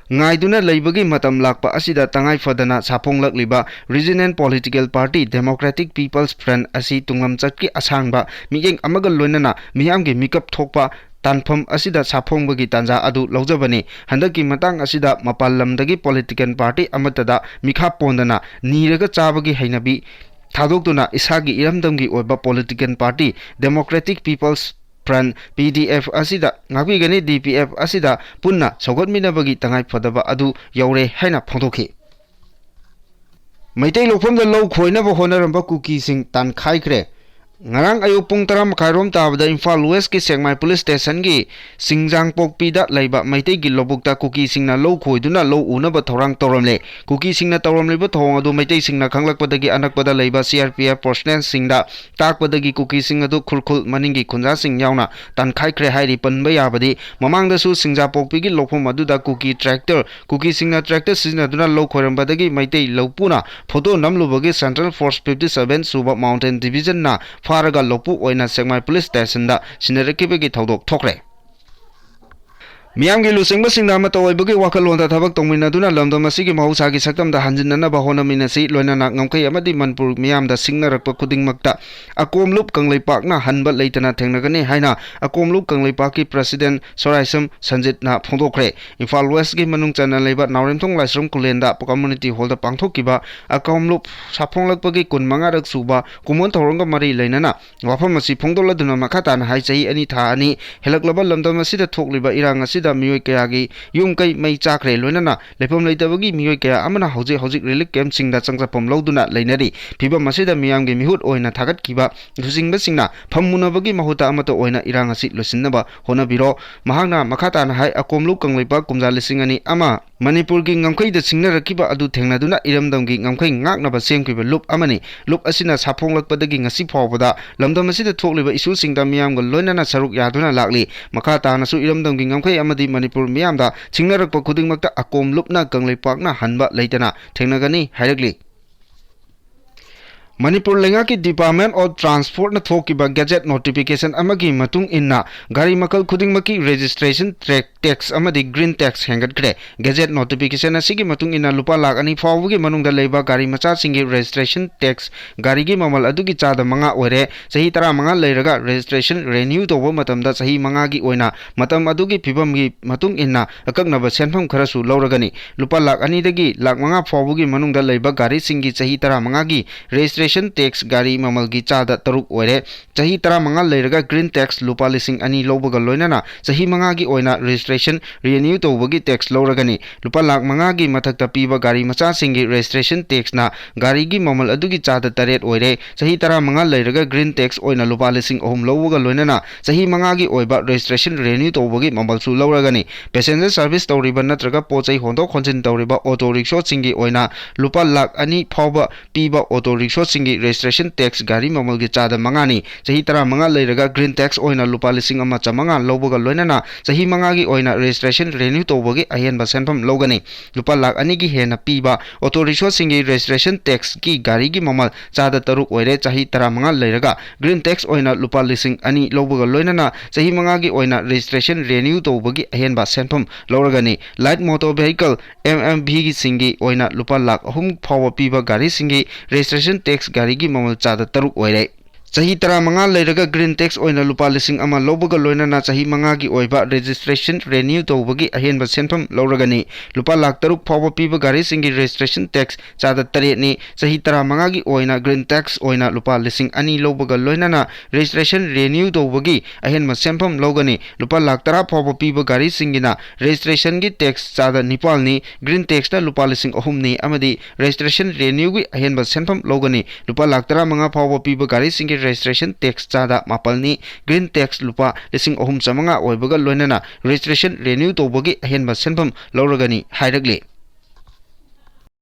ꯉꯥꯏꯗꯨꯅ ꯂꯩꯕꯒꯤ ꯃꯇꯝ ꯂꯥꯛꯄ ꯑꯁꯤꯗ ꯇꯉꯥꯏ ꯐꯗꯅ ꯁꯥꯐꯣꯡꯂꯛꯂꯤꯕ regional political party Democratic People's Front ꯑꯁꯤ ꯇꯨꯡꯂꯝꯆꯠꯀꯤ ꯑꯁꯥꯡꯕ ꯃꯤꯠꯌꯦꯡ ꯑꯃꯒ ꯂꯣꯏꯅꯅ ꯃꯤꯌꯥꯝꯒꯤ ꯃꯤꯀꯞ ꯊꯣꯛꯄ ꯇꯥꯟꯐꯝ ꯑꯁꯤꯗ ꯁꯥꯐꯣꯡꯕꯒꯤ ꯇꯥꯟꯖꯥ ꯑꯗꯨ ꯂꯧꯖꯕꯅꯤ꯫ ꯍꯟꯗꯛꯀꯤ ꯃꯇꯥꯡ ꯑꯁꯤꯗ ꯃꯄꯥꯟ ꯂꯝꯗꯒꯤ ꯄꯣꯂꯤꯇꯤꯀꯦꯜ ꯄꯥꯔꯇꯤ ꯑꯃꯠꯇꯗ ꯃꯤꯈꯥ ꯄꯣꯟꯗꯅ ꯅꯤꯔꯒ ꯆꯥꯕꯒꯤ ꯍꯩꯅꯕꯤ ꯊꯥꯗꯣꯛꯇꯨꯅ ꯏꯁꯥꯒꯤ ꯏꯔꯝꯗꯝꯒꯤ ꯑꯣꯏꯕ political party Democratic People's Front, ꯄꯤ ꯗꯤ ꯑꯦꯐ ꯑꯁꯤꯗ ꯉꯥꯛꯄꯤꯒꯅꯤ꯫ ꯗꯤ ꯄꯤ ꯑꯦꯐ ꯑꯁꯤꯗ ꯄꯨꯟꯅ ꯁꯧꯒꯠꯃꯤꯟꯅꯕꯒꯤ ꯇꯉꯥꯏ ꯐꯗꯕ ꯑꯗꯨ ꯌꯧꯔꯦ ꯍꯥꯏꯅ ꯐꯣꯡꯗꯣꯛꯈꯤ꯫ ꯃꯩꯇꯩ ꯂꯧꯐꯝꯗ ꯂꯧ ꯈꯣꯏꯅꯕ ꯍꯣꯠꯅꯔꯝꯕ ꯀꯨꯀꯤꯁꯤꯡ ꯇꯥꯟꯈꯥꯏꯈ꯭ꯔꯦ꯫ ꯉꯔꯥꯡ ꯑꯌꯨꯛ ꯄꯨꯡ ꯇꯔꯥ ꯃꯈꯥꯏꯔꯣꯝ ꯇꯥꯕꯗ ꯏꯝꯐꯥꯜ ꯋꯦꯁꯀꯤ ꯁꯦꯛꯃꯥꯏ ꯄꯨꯂꯤꯁ ꯁ꯭ꯇꯦꯁꯟꯒꯤ ꯁꯤꯡꯖꯥꯡꯄꯣꯛꯄꯤꯗ ꯂꯩꯕ ꯃꯩꯇꯩꯒꯤ ꯂꯧꯕꯨꯛꯇ ꯀꯨꯀꯤꯁꯤꯡꯅ ꯂꯧ ꯈꯣꯏꯗꯨꯅ ꯂꯧ ꯎꯅꯕ ꯊꯧꯔꯥꯡ ꯇꯧꯔꯝꯂꯦ꯫ ꯀꯨꯀꯤꯁꯤꯡꯅ ꯇꯧꯔꯝꯂꯤꯕ ꯊꯧꯑꯣꯡ ꯑꯗꯨ ꯃꯩꯇꯩꯁꯤꯡꯅ ꯈꯪꯂꯛꯄꯗꯒꯤ ꯑꯅꯛꯄꯗ ꯂꯩꯕ ꯁꯤ ꯑꯥꯔ ꯄꯤ ꯑꯦꯐ ꯄꯔꯁꯣꯅꯦꯜꯁꯤꯡꯗ ꯇꯥꯛꯄꯗꯒꯤ ꯀꯨꯀꯤꯁꯤꯡ ꯑꯗꯨ ꯈꯨꯔꯈꯨꯜ ꯃꯅꯤꯡꯒꯤ ꯈꯨꯟꯖꯥꯁꯤꯡ ꯌꯥꯎꯅ ꯇꯥꯟꯈꯥꯏꯈ꯭ꯔꯦ ꯍꯥꯏꯔꯤ꯫ ꯄꯟꯕ ꯌꯥꯕꯗꯤ, ꯃꯃꯥꯡꯗꯁꯨ ꯁꯤꯡꯖꯥꯄꯣꯛꯄꯤꯒꯤ ꯂꯧꯐꯝ ꯑꯗꯨꯗ ꯀꯨꯀꯤ ꯇ꯭ꯔꯦꯛꯇꯔ, ꯀꯨꯀꯤꯁꯤꯡꯅ ꯇ꯭ꯔꯦꯛꯇꯔ ꯁꯤꯖꯤꯟꯅꯗꯨꯅ ꯂꯧ ꯈꯣꯏꯔꯝꯕꯗꯒꯤ ꯃꯩꯇꯩ ꯂꯧꯄꯨꯅ ꯐꯣꯇꯣ ꯅꯝꯂꯨꯕꯒꯤ central force fifty seven sub mountain ꯗꯤꯕꯤꯖꯟꯅ ꯐꯥꯔꯒ ꯂꯧꯄꯨ ꯑꯣꯏꯅ ꯁꯦꯛꯃꯥꯏ ꯄꯨꯂꯤꯁ ꯁ꯭ꯇꯦꯁꯟꯗ ꯁꯤꯟꯅꯔꯛꯈꯤꯕꯒꯤ ꯊꯧꯗꯣꯛ ꯊꯣꯛꯈ꯭ꯔꯦ꯫ ꯃꯤꯌꯥꯝꯒꯤ ꯂꯨꯆꯤꯡꯕꯁꯤꯡꯅ ꯑꯃꯠꯇ ꯑꯣꯏꯕꯒꯤ ꯋꯥꯈꯜꯂꯣꯟꯗ ꯊꯕꯛ ꯇꯧꯃꯤꯟꯅꯗꯨꯅ ꯂꯝꯗꯝ ꯑꯁꯤꯒꯤ ꯃꯍꯧꯁꯥꯒꯤ ꯁꯛꯇꯝꯗ ꯍꯟꯖꯤꯟꯅꯅꯕ ꯍꯣꯠꯅꯃꯤꯟꯅꯁꯤ꯫ ꯂꯣꯏꯅꯅ ꯉꯝꯈꯩ ꯑꯃꯗꯤ ꯃꯅꯤꯄꯨꯔ ꯃꯤꯌꯥꯝꯗ ꯁꯤꯡꯅꯔꯛꯄ ꯈꯨꯗꯤꯡꯃꯛꯇ ꯑꯀꯣꯝꯂꯨꯞ ꯀꯪꯂꯩꯄꯥꯛꯅ ꯍꯟꯕ ꯂꯩꯇꯅ ꯊꯦꯡꯅꯒꯅꯤ ꯍꯥꯏꯅ ꯑꯀꯣꯝꯂꯨꯞ ꯀꯪꯂꯩꯄꯥꯛꯀꯤ ꯄ꯭ꯔꯁꯤꯗꯦꯟ ꯁꯣꯔꯥꯏꯁꯝ ꯁꯟꯖꯤꯠꯅ ꯐꯣꯡꯗꯣꯛꯈ꯭ꯔꯦ꯫ ꯏꯝꯐꯥꯜ ꯋꯦꯁꯀꯤ ꯃꯅꯨꯡ ꯆꯟꯅ ꯂꯩꯕ ꯅꯥꯎꯔꯦꯝꯊꯣꯡ ꯂꯥꯏꯁ꯭ꯔꯝ ꯀꯨꯂꯦꯟꯗ ꯀꯝꯃꯨꯅꯤꯇꯤ ꯍꯣꯜꯗ ꯄꯥꯡꯊꯣꯛꯈꯤꯕ ꯑꯀꯣꯝꯂꯨꯞ ꯁꯥꯐꯣꯡꯂꯛꯄꯒꯤ ꯀꯨꯟ ꯃꯉꯥꯔꯛ ꯁꯨꯕ ꯀꯨꯝꯑꯣꯟ ꯊꯧꯔꯝꯒ ꯃꯔꯤ ꯂꯩꯅꯅ ꯋꯥꯐꯝ ꯑꯁꯤ ꯐꯣꯡꯗꯣꯛꯂꯗꯨꯅ ꯃꯈꯥ ꯇꯥꯅ ꯍꯥꯏ, ꯆꯍꯤ ꯑꯅꯤ ꯊꯥ ꯑꯅꯤ ꯍꯦꯜꯂꯛꯂꯕ ꯂꯝꯗꯝ ꯑꯁꯤꯗ ꯊꯣꯛꯂꯤꯕ ꯏꯔꯥꯡ ꯑꯁꯤꯗ ꯃꯤꯑꯣꯏ ꯀꯌꯥꯒꯤ ꯌꯨꯝ ꯀꯩ ꯃꯩ ꯆꯥꯈ꯭ꯔꯦ꯫ ꯂꯣꯏꯅꯅ ꯂꯩꯐꯝ ꯂꯩꯇꯕꯒꯤ ꯃꯤꯑꯣꯏ ꯀꯌꯥ ꯑꯃꯅ ꯍꯧꯖꯤꯛ ꯍꯧꯖꯤꯛ ꯔꯤꯂꯤꯐ ꯀꯦꯝꯞꯁꯤꯡꯗ ꯆꯪꯖꯐꯝ ꯂꯧꯗꯨꯅ ꯂꯩꯅꯔꯤ꯫ ꯐꯤꯕꯝ ꯑꯁꯤꯗ ꯃꯤꯌꯥꯝꯒꯤ ꯃꯤꯍꯨꯠ ꯑꯣꯏꯅ ꯊꯥꯒꯠꯈꯤꯕ ꯂꯨꯆꯤꯡꯕꯁꯤꯡꯅ ꯐꯝꯃꯨꯅꯕꯒꯤ ꯃꯍꯨꯠꯇ ꯑꯃꯠꯇ ꯑꯣꯏꯅ ꯏꯔꯥꯡ ꯑꯁꯤ ꯂꯣꯏꯁꯤꯟꯅꯕ ꯍꯣꯠꯅꯕꯤꯔꯣ꯫ ꯃꯍꯥꯛꯅ ꯃꯈꯥ ꯇꯥꯅ ꯍꯥꯏ, ꯑꯀꯣꯝꯂꯨꯞ ꯀꯪꯂꯩꯄꯥꯛ ꯀꯨꯝꯖꯥ ꯂꯤꯁꯤꯡ ꯑꯅꯤ ꯑꯃ ꯃꯅꯤꯄꯨꯔꯒꯤ ꯉꯝꯈꯩꯗ ꯁꯤꯡꯅꯔꯛꯈꯤꯕ ꯑꯗꯨ ꯊꯦꯡꯅꯗꯨꯅ ꯏꯔꯝꯗꯝꯒꯤ ꯉꯝꯈꯩ ꯉꯥꯛꯅꯕ ꯁꯦꯝꯈꯤꯕ ꯂꯨꯞ ꯑꯃꯅꯤ꯫ ꯂꯨꯞ ꯑꯁꯤꯅ ꯁꯥꯐꯣꯡꯂꯛꯄꯗꯒꯤ ꯉꯁꯤ ꯐꯥꯎꯕꯗ ꯂꯝꯗꯝ ꯑꯁꯤꯗ ꯊꯣꯛꯂꯤꯕ ꯏꯁꯨꯁꯤꯡꯗ ꯃꯤꯌꯥꯝꯒ ꯂꯣꯏꯅꯅ ꯁꯔꯨꯛ ꯌꯥꯗꯨꯅ ꯂꯥꯛꯂꯤ꯫ ꯃꯈꯥ ꯇꯥꯅꯁꯨ ꯏꯔꯝꯗꯝꯒꯤ ꯉꯝꯈꯩ ꯑꯃꯗꯤ ꯃꯅꯤꯄꯨꯔ ꯃꯤꯌꯥꯝꯗ ꯁꯤꯡꯅꯔꯛꯄ ꯈꯨꯗꯤꯡꯃꯛꯇ ꯑꯀꯣꯝ ꯂꯨꯞꯅ ꯀꯪꯂꯩꯄꯥꯛꯅ ꯍꯟꯕ ꯂꯩꯇꯅ ꯊꯦꯡꯅꯒꯅꯤ ꯍꯥꯏꯔꯛꯂꯤ꯫ ꯃꯅꯤꯄꯨꯔ ꯂꯩꯉꯥꯛꯀꯤ Department of Transport ꯅ ꯊꯣꯛꯈꯤꯕ ꯒꯦꯖꯦꯠ ꯅꯣꯇꯤꯐꯤꯀꯦꯁꯟ ꯑꯃꯒꯤ ꯃꯇꯨꯡ ꯏꯟꯅ ꯒꯥꯔꯤ ꯃꯈꯜ ꯈꯨꯗꯤꯡꯃꯛꯀꯤ ꯔꯦꯖꯤꯁꯇ꯭ꯔꯦꯁꯟ ꯇ꯭ꯔꯦꯛ ꯇꯦꯛꯁ ꯑꯃꯗꯤ ꯒ꯭ꯔꯤꯟ ꯇꯦꯛꯁ ꯍꯦꯟꯒꯠꯈ꯭ꯔꯦ꯫ ꯒꯦꯖꯦꯠ ꯅꯣꯇꯤꯐꯤꯀꯦꯁꯟ ꯑꯁꯤꯒꯤ ꯃꯇꯨꯡ ꯏꯟꯅ ꯂꯨꯄꯥ ꯂꯥꯈ ꯑꯅꯤ ꯐꯥꯎꯕꯒꯤ ꯃꯅꯨꯡꯗ ꯂꯩꯕ ꯒꯥꯔꯤ ꯃꯆꯥꯁꯤꯡꯒꯤ ꯔꯦꯖꯤꯁꯇ꯭ꯔꯦꯁꯟ ꯇꯦꯛꯁ ꯒꯥꯔꯤꯒꯤ ꯃꯃꯜ ꯑꯗꯨꯒꯤ ꯆꯥꯗ ꯃꯉꯥ ꯑꯣꯏꯔꯦ꯫ ꯆꯍꯤ ꯇꯔꯥꯃꯉꯥ ꯂꯩꯔꯒ ꯔꯦꯖꯤꯁꯇ꯭ꯔꯦꯁꯟ ꯔꯤꯅ꯭ꯌꯨ ꯇꯧꯕ ꯃꯇꯝꯗ ꯆꯍꯤ ꯃꯉꯥꯒꯤ ꯑꯣꯏꯅ ꯃꯇꯝ ꯑꯗꯨꯒꯤ ꯐꯤꯕꯝꯒꯤ ꯃꯇꯨꯡ ꯏꯟꯅ ꯑꯀꯛꯅꯕ ꯁꯦꯟꯐꯝ ꯈꯔꯁꯨ ꯂꯧꯔꯒꯅꯤ꯫ ꯂꯨꯄꯥ ꯂꯥꯈ ꯑꯅꯤꯗꯒꯤ ꯂꯥꯈ ꯃꯉꯥ ꯐꯥꯎꯕꯒꯤ ꯃꯅꯨꯡꯗ ꯂꯩꯕ ꯒꯥꯔꯤꯁꯤꯡꯒꯤ ꯆꯍꯤ ꯇꯔꯥꯃꯉꯥꯒꯤ ꯔꯦꯖꯤꯁꯇ꯭ꯔꯦꯁꯟ ꯇꯦꯛꯁ ꯒꯥꯔꯤ ꯃꯃꯜꯒꯤ ꯆꯥꯗ ꯇꯔꯨꯛ ꯑꯣꯏꯔꯦ꯫ ꯆꯍꯤ ꯇꯔꯥꯃꯉꯥ ꯂꯩꯔꯒ ꯒ꯭ꯔꯤꯟ ꯇꯦꯛꯁ ꯂꯨꯄꯥ ꯂꯤꯁꯤꯡ ꯑꯅꯤ ꯂꯧꯕꯒ ꯂꯣꯏꯅꯅ ꯆꯍꯤ ꯃꯉꯥꯒꯤ ꯑꯣꯏꯅ ꯔꯦꯖꯤꯁꯇ꯭ꯔꯦꯁꯟ ꯔꯤꯅ꯭ꯌꯨ ꯇꯧꯕꯒꯤ ꯇꯦꯛꯁ ꯂꯧꯔꯒꯅꯤ꯫ ꯂꯨꯄꯥ ꯂꯥꯈ ꯃꯉꯥꯒꯤ ꯃꯊꯛꯇ ꯄꯤꯕ ꯒꯥꯔꯤ ꯃꯆꯥꯁꯤꯡꯒꯤ ꯔꯦꯖꯤꯁꯇ꯭ꯔꯦꯁꯟ ꯇꯦꯛꯁꯅ ꯒꯥꯔꯤꯒꯤ ꯃꯃꯜ ꯑꯗꯨꯒꯤ ꯆꯥꯗ ꯇꯔꯦꯠ ꯑꯣꯏꯔꯦ꯫ ꯆꯍꯤ ꯇꯔꯥꯃꯉꯥ ꯂꯩꯔꯒ ꯒ꯭ꯔꯤꯟ ꯇꯦꯛꯁ ꯑꯣꯏꯅ ꯂꯨꯄꯥ ꯂꯤꯁꯤꯡ ꯑꯍꯨꯝ ꯂꯧꯕꯒ ꯂꯣꯏꯅꯅ ꯆꯍꯤ ꯃꯉꯥꯒꯤ ꯑꯣꯏꯕ ꯔꯦꯖꯤꯁꯇ꯭ꯔꯦꯁꯟ ꯔꯤꯅ꯭ꯌꯨ ꯇꯧꯕꯒꯤ ꯃꯃꯜꯁꯨ ꯂꯧꯔꯒꯅꯤ꯫ ꯄꯦꯁꯦꯟꯖꯔ ꯁꯥꯔꯚꯤꯁ ꯇꯧꯔꯤꯕ ꯅꯠꯇ꯭ꯔꯒ ꯄꯣꯠ ꯆꯩ ꯍꯣꯟꯗꯣꯛ ꯍꯣꯟꯖꯤꯟ ꯇꯧꯔꯤꯕ ꯑꯣꯇꯣ ꯔꯤꯛꯁꯣꯁꯤꯡꯒꯤ ꯑꯣꯏꯅ ꯂꯨꯄꯥ ꯂꯥꯈ ꯑꯅꯤ ꯐꯥꯎꯕ ꯄꯤꯕ ꯑꯣꯇꯣ ꯔꯤꯛꯁꯣꯁꯤꯡꯒꯤ ꯔꯦꯖꯤꯁꯇ꯭ꯔꯦꯁꯟ ꯇꯦꯛꯁ ꯒꯥꯔꯤ ꯃꯃꯜꯒꯤ ꯆꯥꯗ ꯃꯉꯥꯅꯤ꯫ ꯆꯍꯤ ꯇꯔꯥꯃꯉꯥ ꯂꯩꯔꯒ ꯒ꯭ꯔꯤꯟ ꯇꯦꯛꯁ ꯑꯣꯏꯅ ꯂꯨꯄꯥ ꯂꯤꯁꯤꯡ ꯑꯃ ꯆꯥꯃꯉꯥ ꯂꯧꯕꯒ ꯂꯣꯏꯅꯅ ꯆꯍꯤ ꯃꯉꯥꯒꯤ ꯑꯣꯏꯅ registration renew ꯇꯧꯕꯒꯤ ꯑꯍꯦꯟꯕ ꯁꯦꯟꯐꯝ ꯂꯧꯒꯅꯤ꯫ ꯂꯨꯄꯥ ꯂꯥꯈ ꯑꯅꯤꯒꯤ ꯍꯦꯟꯅ ꯄꯤꯕ auto rickshaw ꯁꯤꯡꯒꯤ registration tax ꯀꯤ ꯒꯥꯔꯤꯒꯤ ꯃꯃꯜ ꯆꯥꯗ ꯇꯔꯨꯛ ꯑꯣꯏꯔꯦ꯫ ꯆꯍꯤ ꯇꯔꯥꯃꯉꯥ ꯂꯩꯔꯒ green tax ꯑꯣꯏꯅ ꯂꯨꯄꯥ ꯂꯤꯁꯤꯡ ꯑꯅꯤ ꯂꯧꯕꯒ ꯂꯣꯏꯅꯅ ꯆꯍꯤ ꯃꯉꯥꯒꯤ ꯑꯣꯏꯅ registration renew ꯇꯧꯕꯒꯤ ꯑꯍꯦꯟꯕ ꯁꯦꯟꯐꯝ ꯂꯧꯔꯒꯅꯤ꯫ Light motor vehicle, M M V ꯁꯤꯡꯒꯤ ꯑꯣꯏꯅ ꯂꯨꯄꯥ ꯂꯥꯈ ꯑꯍꯨꯝ ꯐꯥꯎꯕ ꯄꯤꯕ ꯒꯥꯔꯤꯁꯤꯡꯒꯤ registration tax ꯒꯥꯔꯤꯒꯤ ꯃꯃꯜ ꯆꯥꯗ ꯇꯔꯨꯛ ꯑꯣꯏꯔꯦ꯫ ꯆꯍꯤ ꯇꯔꯥꯃꯉꯥ ꯂꯩꯔꯒ green tax ꯑꯣꯏꯅ ꯂꯨꯄꯥ ꯂꯤꯁꯤꯡ ꯑꯃ ꯂꯧꯕꯒ ꯂꯣꯏꯅꯅ ꯆꯍꯤ ꯃꯉꯥꯒꯤ ꯑꯣꯏꯕ registration renew ꯇꯧꯕꯒꯤ ꯑꯍꯦꯟꯕ ꯁꯦꯟꯐꯝ ꯂꯧꯔꯒꯅꯤ꯫ ꯂꯨꯄꯥ ꯂꯥꯈ ꯇꯔꯨꯛ ꯐꯥꯎꯕ ꯄꯤꯕ ꯒꯥꯔꯤꯁꯤꯡꯒꯤ registration tax ꯆꯥꯗ ꯇꯔꯦꯠꯅꯤ꯫ ꯆꯍꯤ ꯇꯔꯥꯃꯉꯥꯒꯤ ꯑꯣꯏꯅ green tax ꯑꯣꯏꯅ ꯂꯨꯄꯥ ꯂꯤꯁꯤꯡ ꯑꯅꯤ ꯂꯧꯕꯒ ꯂꯣꯏꯅꯅ registration renew ꯇꯧꯕꯒꯤ ꯑꯍꯦꯟꯕ ꯁꯦꯟꯐꯝ ꯂꯧꯒꯅꯤ꯫ ꯂꯨꯄꯥ ꯂꯥꯈ ꯇꯔꯥ ꯐꯥꯎꯕ ꯄꯤꯕ ꯒꯥꯔꯤꯁꯤꯡꯒꯤꯅ registration ꯒꯤ tax ꯆꯥꯗ ꯅꯤꯄꯥꯜꯅꯤ, green tax ꯅ ꯂꯨꯄꯥ ꯂꯤꯁꯤꯡ ꯑꯍꯨꯝꯅꯤ ꯑꯃꯗꯤ registration renew ꯒꯤ ꯑꯍꯦꯟꯕ ꯁꯦꯟꯐꯝ ꯂꯧꯒꯅꯤ꯫ ꯂꯨꯄꯥ ꯂꯥꯈ ꯇꯔꯥꯃꯉꯥ ꯐꯥꯎꯕ ꯄꯤꯕ ꯒꯥꯔꯤꯁꯤꯡꯒꯤ registration tax ꯆꯥꯗ ꯃꯥꯄꯜꯅꯤ, green tax ꯂꯨꯄꯥ ꯂꯤꯁꯤꯡ ꯑꯍꯨꯝ ꯆꯥꯃꯉꯥ ꯑꯣꯏꯕꯒ ꯂꯣꯏꯅꯅ registration renew ꯇꯧꯕꯒꯤ ꯑꯍꯦꯟꯕ ꯁꯦꯟꯐꯝ ꯂꯧꯔꯒꯅꯤ ꯍꯥꯏꯔꯛꯂꯤ꯫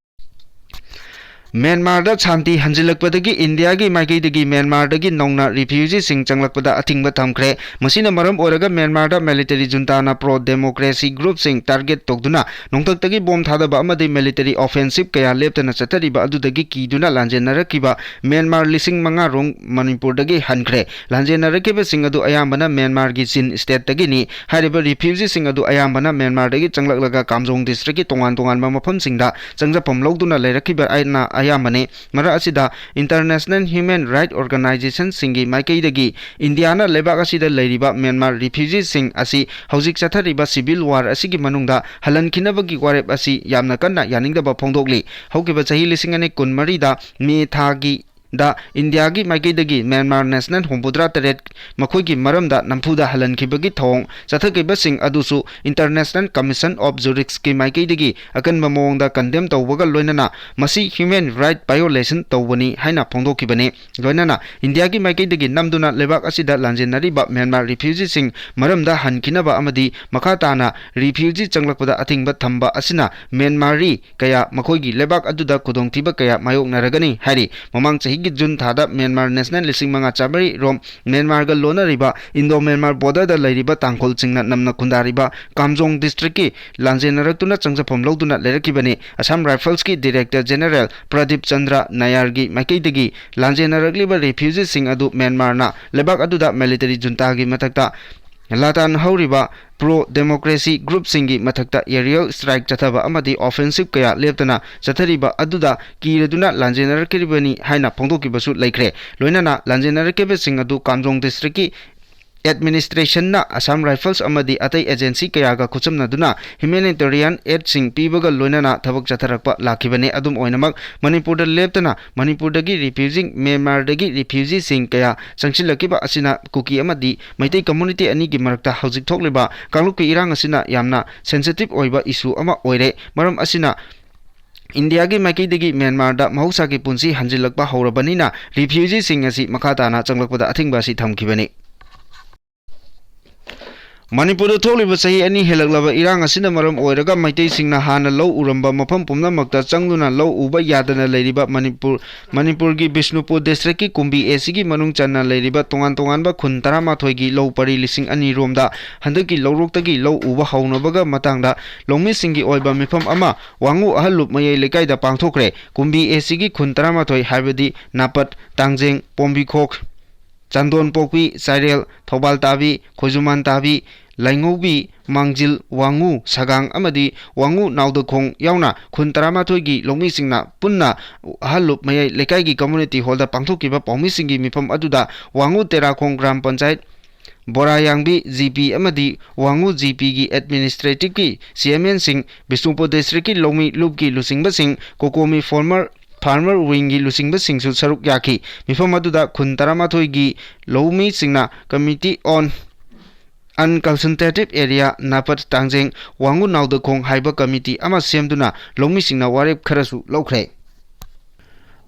ꯃ꯭ꯌꯥꯟꯃꯥꯔꯗ ꯁꯥꯟꯇꯤ ꯍꯟꯖꯤꯜꯂꯛꯄꯗꯒꯤ ꯏꯟꯗꯤꯌꯥꯒꯤ ꯃꯥꯏꯀꯩꯗꯒꯤ ꯃ꯭ꯌꯥꯟꯃꯥꯔꯗꯒꯤ ꯅꯧꯅ refugee ꯁꯤꯡ ꯆꯪꯂꯛꯄꯗ ꯑꯊꯤꯡꯕ ꯊꯝꯈ꯭ꯔꯦ꯫ ꯃꯁꯤꯅ ꯃꯔꯝ ꯑꯣꯏꯔꯒ ꯃ꯭ꯌꯥꯟꯃꯥꯔꯗ military junta ꯅ pro democracy group ꯁꯤꯡ target ꯇꯧꯗꯨꯅ ꯅꯣꯡꯊꯛꯇꯒꯤ ꯕꯣꯝ ꯊꯥꯗꯕ ꯑꯃꯗꯤ military offensive ꯀꯌꯥ ꯂꯦꯞꯇꯅ ꯆꯠꯊꯔꯤꯕ ꯑꯗꯨꯗꯒꯤ ꯀꯤꯗꯨꯅ ꯂꯥꯟꯖꯦꯟꯅꯔꯛꯈꯤꯕ ꯃ꯭ꯌꯥꯟꯃꯥꯔ ꯂꯤꯁꯤꯡ ꯃꯉꯥ ꯔꯣꯝ ꯃꯅꯤꯄꯨꯔꯗꯒꯤ ꯍꯟꯈ꯭ꯔꯦ꯫ ꯂꯥꯟꯖꯦꯟꯅꯔꯛꯈꯤꯕꯁꯤꯡ ꯑꯗꯨ ꯑꯌꯥꯝꯕꯅ ꯃ꯭ꯌꯥꯟꯃꯥꯔꯒꯤ ꯆꯤꯟ state ꯇꯒꯤꯅꯤ꯫ ꯍꯥꯏꯔꯤꯕ refugee ꯁꯤꯡ ꯑꯗꯨ ꯑꯌꯥꯝꯕꯅ ꯃ꯭ꯌꯥꯟꯃꯥꯔꯗꯒꯤ ꯆꯪꯂꯛꯂꯒ ꯀꯥꯝꯖꯣꯡ district ꯀꯤ ꯇꯣꯉꯥꯟ ꯇꯣꯉꯥꯟꯕ ꯃꯐꯝꯁꯤꯡꯗ ꯆꯪꯖꯐꯝ ꯂꯧꯗꯨꯅ ꯂꯩꯔꯛꯈꯤꯕ ꯑꯌꯥꯝꯕꯅꯤ꯫ ꯃꯔꯛ ꯑꯁꯤꯗ international human right organization ꯁꯤꯡꯒꯤ ꯃꯥꯏꯀꯩꯗꯒꯤ ꯏꯟꯗꯤꯌꯥꯅ ꯂꯩꯕꯥꯛ ꯑꯁꯤꯗ ꯂꯩꯔꯤꯕ ꯃ꯭ꯌꯥꯟꯃꯥꯔ refugee ꯁꯤꯡ ꯑꯁꯤ ꯍꯧꯖꯤꯛ ꯆꯠꯊꯔꯤꯕ civil war ꯑꯁꯤꯒꯤ ꯃꯅꯨꯡꯗ ꯍꯜꯍꯟꯈꯤꯅꯕꯒꯤ ꯋꯥꯔꯦꯞ ꯑꯁꯤ ꯌꯥꯝꯅ ꯀꯟꯅ ꯌꯥꯅꯤꯡꯗꯕ ꯐꯣꯡꯗꯣꯛꯂꯤ꯫ ꯍꯧꯈꯤꯕ ꯆꯍꯤ ꯂꯤꯁꯤꯡ ꯑꯅꯤ ꯀꯨꯟꯃꯔꯤꯗ ꯃꯦ ꯊꯥꯒꯤ ꯗ ꯏꯟꯗꯤꯌꯥꯒꯤ ꯃꯥꯏꯀꯩꯗꯒꯤ ꯃ꯭ꯌꯥꯟꯃꯥꯔ national ꯍꯨꯝꯐꯨꯇꯔꯥ ꯇꯔꯦꯠ ꯃꯈꯣꯏꯒꯤ ꯃꯔꯝꯗ ꯅꯝꯐꯨꯗ ꯍꯜꯍꯟꯈꯤꯕꯒꯤ ꯊꯧꯑꯣꯡ ꯆꯠꯊꯈꯤꯕꯁꯤꯡ ꯑꯗꯨꯁꯨ International Commission of Jurists ꯀꯤ ꯃꯥꯏꯀꯩꯗꯒꯤ ꯑꯀꯟꯕ ꯃꯑꯣꯡꯗ condemn ꯇꯧꯕꯒ ꯂꯣꯏꯅꯅ ꯃꯁꯤ human right violation ꯇꯧꯕꯅꯤ ꯍꯥꯏꯅ ꯐꯣꯡꯗꯣꯛꯈꯤꯕꯅꯤ꯫ ꯂꯣꯏꯅꯅ ꯏꯟꯗꯤꯌꯥꯒꯤ ꯃꯥꯏꯀꯩꯗꯒꯤ ꯅꯝꯗꯨꯅ ꯂꯩꯕꯥꯛ ꯑꯁꯤꯗ ꯂꯥꯟꯖꯦꯟꯅꯔꯤꯕ ꯃ꯭ꯌꯥꯟꯃꯥꯔ refugee ꯁꯤꯡ ꯃꯔꯝꯗ ꯍꯟꯈꯤꯅꯕ ꯑꯃꯗꯤ ꯃꯈꯥ ꯇꯥꯅ refugee ꯆꯪꯂꯛꯄꯗ ꯑꯊꯤꯡꯕ ꯊꯝꯕ ꯑꯁꯤꯅ ꯃ꯭ꯌꯥꯟꯃꯥꯔꯤ ꯀꯌꯥ ꯃꯈꯣꯏꯒꯤ ꯂꯩꯕꯥꯛ ꯑꯗꯨꯗ ꯈꯨꯗꯣꯡꯊꯤꯕ ꯀꯌꯥ ꯃꯥꯌꯣꯛꯅꯔꯒꯅꯤ ꯍꯥꯏꯔꯤ꯫ ꯃꯃꯥꯡ ꯆꯍꯤ ꯍꯟꯗꯛꯀꯤ ꯖꯨꯟ ꯊꯥꯗ ꯃ꯭ꯌꯥꯟꯃꯥꯔ ꯅꯦꯁꯅꯦꯜ ꯂꯤꯁꯤꯡ ꯃꯉꯥ ꯆꯥꯃꯔꯤ ꯔꯣꯝ ꯃ꯭ꯌꯥꯟꯃꯥꯔꯒ ꯂꯣꯟꯅꯔꯤꯕ ꯏꯟꯗꯣ ꯃ꯭ꯌꯥꯟꯃꯥꯔ ꯕꯣꯔꯗꯔꯗ ꯂꯩꯔꯤꯕ ꯇꯥꯡꯈꯨꯜꯁꯤꯡꯅ ꯅꯝꯅ ꯈꯨꯟꯗꯥꯔꯤꯕ ꯀꯥꯝꯖꯣꯡ ꯗꯤꯁꯇ꯭ꯔꯤꯛꯀꯤ ꯂꯥꯟꯖꯦꯟꯅꯔꯛꯇꯨꯅ ꯆꯪꯖꯐꯝ ꯂꯧꯗꯨꯅ ꯂꯩꯔꯛꯈꯤꯕꯅꯤ꯫ ꯑꯁꯥꯝ ꯔꯥꯏꯐꯜꯁꯀꯤ ꯗꯤꯔꯦꯛꯇꯔ ꯖꯦꯅꯔꯦꯜ ꯄ꯭ꯔꯗꯤꯞ ꯆꯟꯗ꯭ꯔ ꯅꯥꯌꯥꯔꯒꯤ ꯃꯥꯏꯀꯩꯗꯒꯤ ꯂꯥꯟꯖꯦꯟꯅꯔꯛꯂꯤꯕ ꯔꯤꯐ꯭ꯌꯨꯖꯤꯁꯤꯡ ꯑꯗꯨ ꯃ꯭ꯌꯥꯟꯃꯥꯔꯅ ꯂꯩꯕꯥꯛ ꯑꯗꯨꯗ ꯃꯤꯂꯤꯇꯔꯤ ꯖꯨꯟꯇꯥꯒꯤ ꯃꯊꯛꯇ ꯂꯥꯇꯥꯟ ꯍꯧꯔꯤꯕ ꯄ꯭ꯔꯣ ꯗꯦꯃꯣꯀ꯭ꯔꯦꯁꯤ ꯒ꯭ꯔꯨꯞꯁꯤꯡꯒꯤ ꯃꯊꯛꯇ ꯑꯦꯔꯤꯌꯦꯜ ꯁ꯭ꯇ꯭ꯔꯥꯏꯛ ꯆꯠꯊꯕ ꯑꯃꯗꯤ ꯑꯣꯐꯦꯟꯁꯤꯞ ꯀꯌꯥ ꯂꯦꯞꯇꯅ ꯆꯠꯊꯔꯤꯕ ꯑꯗꯨꯗ ꯀꯤꯔꯗꯨꯅ ꯂꯥꯟꯖꯦꯟꯅꯔꯛꯈꯤꯕꯅꯤ ꯍꯥꯏꯅ ꯐꯣꯡꯗꯣꯛꯈꯤꯕꯁꯨ ꯂꯩꯈ꯭ꯔꯦ꯫ ꯂꯣꯏꯅꯅ ꯂꯥꯟꯖꯦꯟꯅꯔꯛꯈꯤꯕꯁꯤꯡ ꯑꯗꯨ ꯀꯥꯝꯖꯣꯡ ꯗꯤꯁꯇ꯭ꯔꯤꯛꯀꯤ ꯑꯦꯗꯃꯤꯅꯤꯁꯇ꯭ꯔꯦꯁꯟꯅ ꯑꯁꯥꯝ ꯔꯥꯏꯐꯜꯁ ꯑꯃꯗꯤ ꯑꯇꯩ ꯑꯦꯖꯦꯟꯁꯤ ꯀꯌꯥꯒ ꯈꯨꯠꯁꯝꯅꯗꯨꯅ ꯍ꯭ꯌꯨꯃꯦꯅꯤꯇꯦꯔꯤꯌꯥꯟ ꯑꯦꯗꯁꯤꯡ ꯄꯤꯕꯒ ꯂꯣꯏꯅꯅ ꯊꯕꯛ ꯆꯠꯊꯔꯛꯄ ꯂꯥꯛꯈꯤꯕꯅꯤ꯫ ꯑꯗꯨꯝ ꯑꯣꯏꯅꯃꯛ, ꯃꯅꯤꯄꯨꯔꯗ ꯂꯦꯞꯇꯅ ꯃꯅꯤꯄꯨꯔꯗꯒꯤ ꯔꯤꯐ꯭ꯌꯨꯖꯤ ꯃ꯭ꯌꯥꯟꯃꯥꯔꯗꯒꯤ ꯔꯤꯐ꯭ꯌꯨꯖꯤꯁꯤꯡ ꯀꯌꯥ ꯆꯪꯁꯤꯜꯂꯛꯈꯤꯕ ꯑꯁꯤꯅ ꯀꯨꯀꯤ ꯑꯃꯗꯤ ꯃꯩꯇꯩ ꯀꯝꯃꯨꯅꯤꯇꯤ ꯑꯅꯤꯒꯤ ꯃꯔꯛꯇ ꯍꯧꯖꯤꯛ ꯊꯣꯛꯂꯤꯕ ꯀꯥꯡꯂꯨꯞꯀꯤ ꯏꯔꯥꯡ ꯑꯁꯤꯅ ꯌꯥꯝꯅ ꯁꯦꯟꯁꯤꯇꯤꯚ ꯑꯣꯏꯕ ꯏꯁꯨ ꯑꯃ ꯑꯣꯏꯔꯦ꯫ ꯃꯔꯝ ꯑꯁꯤꯅ ꯏꯟꯗꯤꯌꯥꯒꯤ ꯃꯥꯏꯀꯩꯗꯒꯤ ꯃ꯭ꯌꯥꯟꯃꯥꯔꯗ ꯃꯍꯧꯁꯥꯒꯤ ꯄꯨꯟꯁꯤ ꯍꯟꯖꯤꯜꯂꯛꯄ ꯍꯧꯔꯕꯅꯤꯅ ꯔꯤꯐ꯭ꯌꯨꯖꯤꯁꯤꯡ ꯑꯁꯤ ꯃꯈꯥ ꯇꯥꯅ ꯆꯪꯂꯛꯄꯗ ꯑꯊꯤꯡꯕ ꯑꯁꯤ ꯊꯝꯈꯤꯕꯅꯤ꯫ ꯃꯅꯤꯄꯨꯔꯗ ꯊꯣꯛꯂꯤꯕ ꯆꯍꯤ ꯑꯅꯤ ꯍꯦꯜꯂꯛꯂꯕ ꯏꯔꯥꯡ ꯑꯁꯤꯅ ꯃꯔꯝ ꯑꯣꯏꯔꯒ ꯃꯩꯇꯩꯁꯤꯡꯅ ꯍꯥꯟꯅ ꯂꯧ ꯎꯔꯝꯕ ꯃꯐꯝ ꯄꯨꯝꯅꯃꯛꯇ ꯆꯪꯗꯨꯅ ꯂꯧ ꯎꯕ ꯌꯥꯗꯅ ꯂꯩꯔꯤꯕ ꯃꯅꯤꯄꯨꯔ, ꯃꯅꯤꯄꯨꯔꯒꯤ ꯕꯤꯁꯅꯨꯄꯨꯔ ꯗꯤꯁꯇ꯭ꯔꯤꯛꯀꯤ ꯀꯨꯝꯕꯤ ꯑꯦꯁꯤꯒꯤ ꯃꯅꯨꯡ ꯆꯟꯅ ꯂꯩꯔꯤꯕ ꯇꯣꯉꯥꯟ ꯇꯣꯉꯥꯟꯕ ꯈꯨꯟ ꯇꯔꯥꯃꯥꯊꯣꯏꯒꯤ ꯂꯧ ꯄꯔꯤ ꯂꯤꯁꯤꯡ ꯑꯅꯤ ꯔꯣꯝꯗ ꯍꯟꯗꯛꯀꯤ ꯂꯧꯔꯣꯛꯇꯒꯤ ꯂꯧ ꯎꯕ ꯍꯧꯅꯕꯒ ꯃꯇꯥꯡꯗ ꯂꯧꯃꯤꯁꯤꯡꯒꯤ ꯑꯣꯏꯕ ꯃꯤꯐꯝ ꯑꯃ ꯋꯥꯉꯨ ꯑꯍꯜꯂꯨꯞ ꯃꯌꯥꯏ ꯂꯩꯀꯥꯏꯗ ꯄꯥꯡꯊꯣꯛꯈ꯭ꯔꯦ꯫ ꯀꯨꯝꯕꯤ ꯑꯦꯁꯤꯒꯤ ꯈꯨꯟ ꯇꯔꯥꯃꯥꯊꯣꯏ ꯍꯥꯏꯕꯗꯤ ꯅꯥꯄꯠ, ꯇꯥꯡꯖꯦꯡ, ꯄꯣꯝꯕꯤꯈꯣꯛ, ꯆꯥꯟꯗꯣꯟ ꯄꯣꯛꯄꯤ, ꯆꯥꯏꯔꯦꯜ, ꯊꯧꯕꯥꯜ ꯇꯥꯕꯤ, ꯈꯣꯏꯖꯨꯃꯥꯟ ꯇꯥꯕꯤ, ꯂꯥꯏꯉꯧꯕꯤ, ꯃꯥꯡꯖꯤꯜ, ꯋꯥꯉꯨ, ꯁꯒꯥꯡ ꯑꯃꯗꯤ ꯋꯥꯉꯨ ꯅꯥꯎꯗꯈꯣꯡ ꯌꯥꯎꯅ ꯈꯨꯟ ꯇꯔꯥꯃꯥꯊꯣꯏꯒꯤ ꯂꯧꯃꯤꯁꯤꯡꯅ ꯄꯨꯟꯅ ꯑꯍꯜꯂꯨꯞ ꯃꯌꯥꯏ ꯂꯩꯀꯥꯏꯒꯤ ꯀꯝꯃꯨꯅꯤꯇꯤ ꯍꯣꯜꯗ ꯄꯥꯡꯊꯣꯛꯈꯤꯕ ꯄꯥꯎꯃꯤꯁꯤꯡꯒꯤ ꯃꯤꯐꯝ ꯑꯗꯨꯗ ꯋꯥꯉꯨ ꯇꯦꯔꯥꯈꯣꯡ ꯒ꯭ꯔꯥꯝ ꯄꯟꯆꯥꯌꯠ, ꯕꯣꯔꯥꯌꯥꯡꯕꯤ ꯖꯤ ꯄꯤ ꯑꯃꯗꯤ ꯋꯥꯉꯨ ꯖꯤ ꯄꯤꯒꯤ ꯑꯦꯗꯃꯤꯅꯤꯁꯇ꯭ꯔꯦꯇꯤꯚꯀꯤ ꯆꯤꯌꯔꯃꯦꯟꯁꯤꯡ, ꯕꯤꯁꯅꯨꯄꯨꯔ ꯗꯤꯁꯇ꯭ꯔꯤꯛꯀꯤ ꯂꯧꯃꯤ ꯂꯨꯞꯀꯤ ꯂꯨꯆꯤꯡꯕꯁꯤꯡ, ꯀꯣꯀꯣꯃꯤ ꯐꯥꯔꯃꯔ, ꯐꯥꯔꯃꯔ ꯋꯤꯡꯒꯤ ꯂꯨꯆꯤꯡꯕꯁꯤꯡꯁꯨ ꯁꯔꯨꯛ ꯌꯥꯈꯤ꯫ ꯃꯤꯐꯝ ꯑꯗꯨꯗ ꯈꯨꯟ ꯇꯔꯥꯃꯥꯊꯣꯏꯒꯤ ꯂꯧꯃꯤꯁꯤꯡꯅ Committee on Unconcentrated Area ꯅꯥꯄꯠ ꯇꯥꯡꯖꯦꯡ ꯋꯥꯉꯨ ꯅꯥꯎꯗꯈꯣꯡ ꯍꯥꯏꯕ ꯀꯃꯤꯇꯤ ꯑꯃ ꯁꯦꯝꯗꯨꯅ ꯂꯧꯃꯤꯁꯤꯡꯅ ꯋꯥꯔꯦꯞ ꯈꯔꯁꯨ ꯂꯧꯈ꯭ꯔꯦ꯫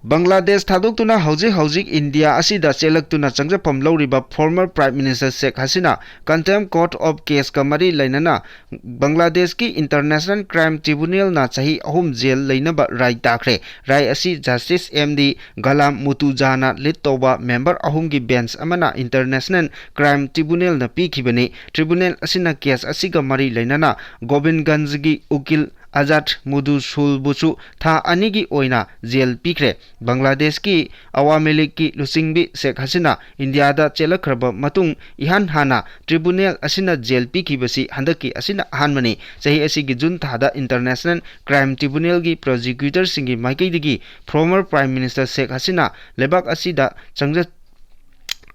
ꯕꯪꯒ꯭ꯂꯥꯗꯦꯁ ꯊꯥꯗꯣꯛꯇꯨꯅ ꯍꯧꯖꯤꯛ ꯍꯧꯖꯤꯛ ꯏꯟꯗꯤꯌꯥ ꯑꯁꯤꯗ ꯆꯦꯜꯂꯛꯇꯨꯅ ꯆꯪꯖꯐꯝ ꯂꯧꯔꯤꯕ former Prime Minister Sheikh Hasina contempt court of caseꯀ ꯃꯔꯤ ꯂꯩꯅꯅ ꯕꯪꯒ꯭ꯂꯥꯗꯦꯁꯀꯤ International Crime Tribunalꯅ ꯆꯍꯤ ꯑꯍꯨꯝ ꯖꯦꯜ ꯂꯩꯅꯕ ꯔꯥꯏ ꯇꯥꯈ꯭ꯔꯦ꯫ ꯔꯥꯏ ꯑꯁꯤ Justice M D Ghulam Murtuzaꯅ lead ꯇꯧꯕ member ꯑꯍꯨꯝꯒꯤ bench ꯑꯃꯅ International Crime Tribunalꯅ ꯄꯤꯈꯤꯕꯅꯤ꯫ Tribunal ꯑꯁꯤꯅ case ꯑꯁꯤꯒ ꯃꯔꯤ ꯂꯩꯅꯅ ꯒꯣꯕꯤꯟꯗꯒꯟꯖꯒꯤ ꯎꯀꯤꯜ ꯑꯖꯥꯗ ꯃꯨꯗꯨꯁꯨꯜꯕꯨꯁꯨ ꯊꯥ ꯑꯅꯤꯒꯤ ꯑꯣꯏꯅ ꯖꯦꯜ ꯄꯤꯈ꯭ꯔꯦ꯫ ꯕꯪꯒ꯭ꯂꯥꯗꯦꯁꯀꯤ ꯑꯋꯥꯃꯤ ꯂꯤꯒꯀꯤ ꯂꯨꯆꯤꯡꯕꯤ ꯁꯦꯈ ꯍꯁꯤꯅꯥ ꯏꯟꯗꯤꯌꯥꯗ ꯆꯦꯜꯂꯛꯈ꯭ꯔꯕ ꯃꯇꯨꯡ ꯏꯍꯥꯟ ꯍꯥꯟꯅ tribunal ꯑꯁꯤꯅ ꯖꯦꯜ ꯄꯤꯈꯤꯕꯁꯤ ꯍꯟꯗꯛꯀꯤ ꯑꯁꯤꯅ ꯑꯍꯥꯟꯕꯅꯤ꯫ ꯆꯍꯤ ꯑꯁꯤꯒꯤ ꯖꯨꯟ ꯊꯥꯗ International Crime Tribunalꯒꯤ prosecutorꯁꯤꯡꯒꯤ ꯃꯥꯏꯀꯩꯗꯒꯤ former Prime Minister ꯁꯦꯈ ꯍꯁꯤꯅꯥ ꯂꯩꯕꯥꯛ ꯑꯁꯤꯗ ꯆꯪꯖ-,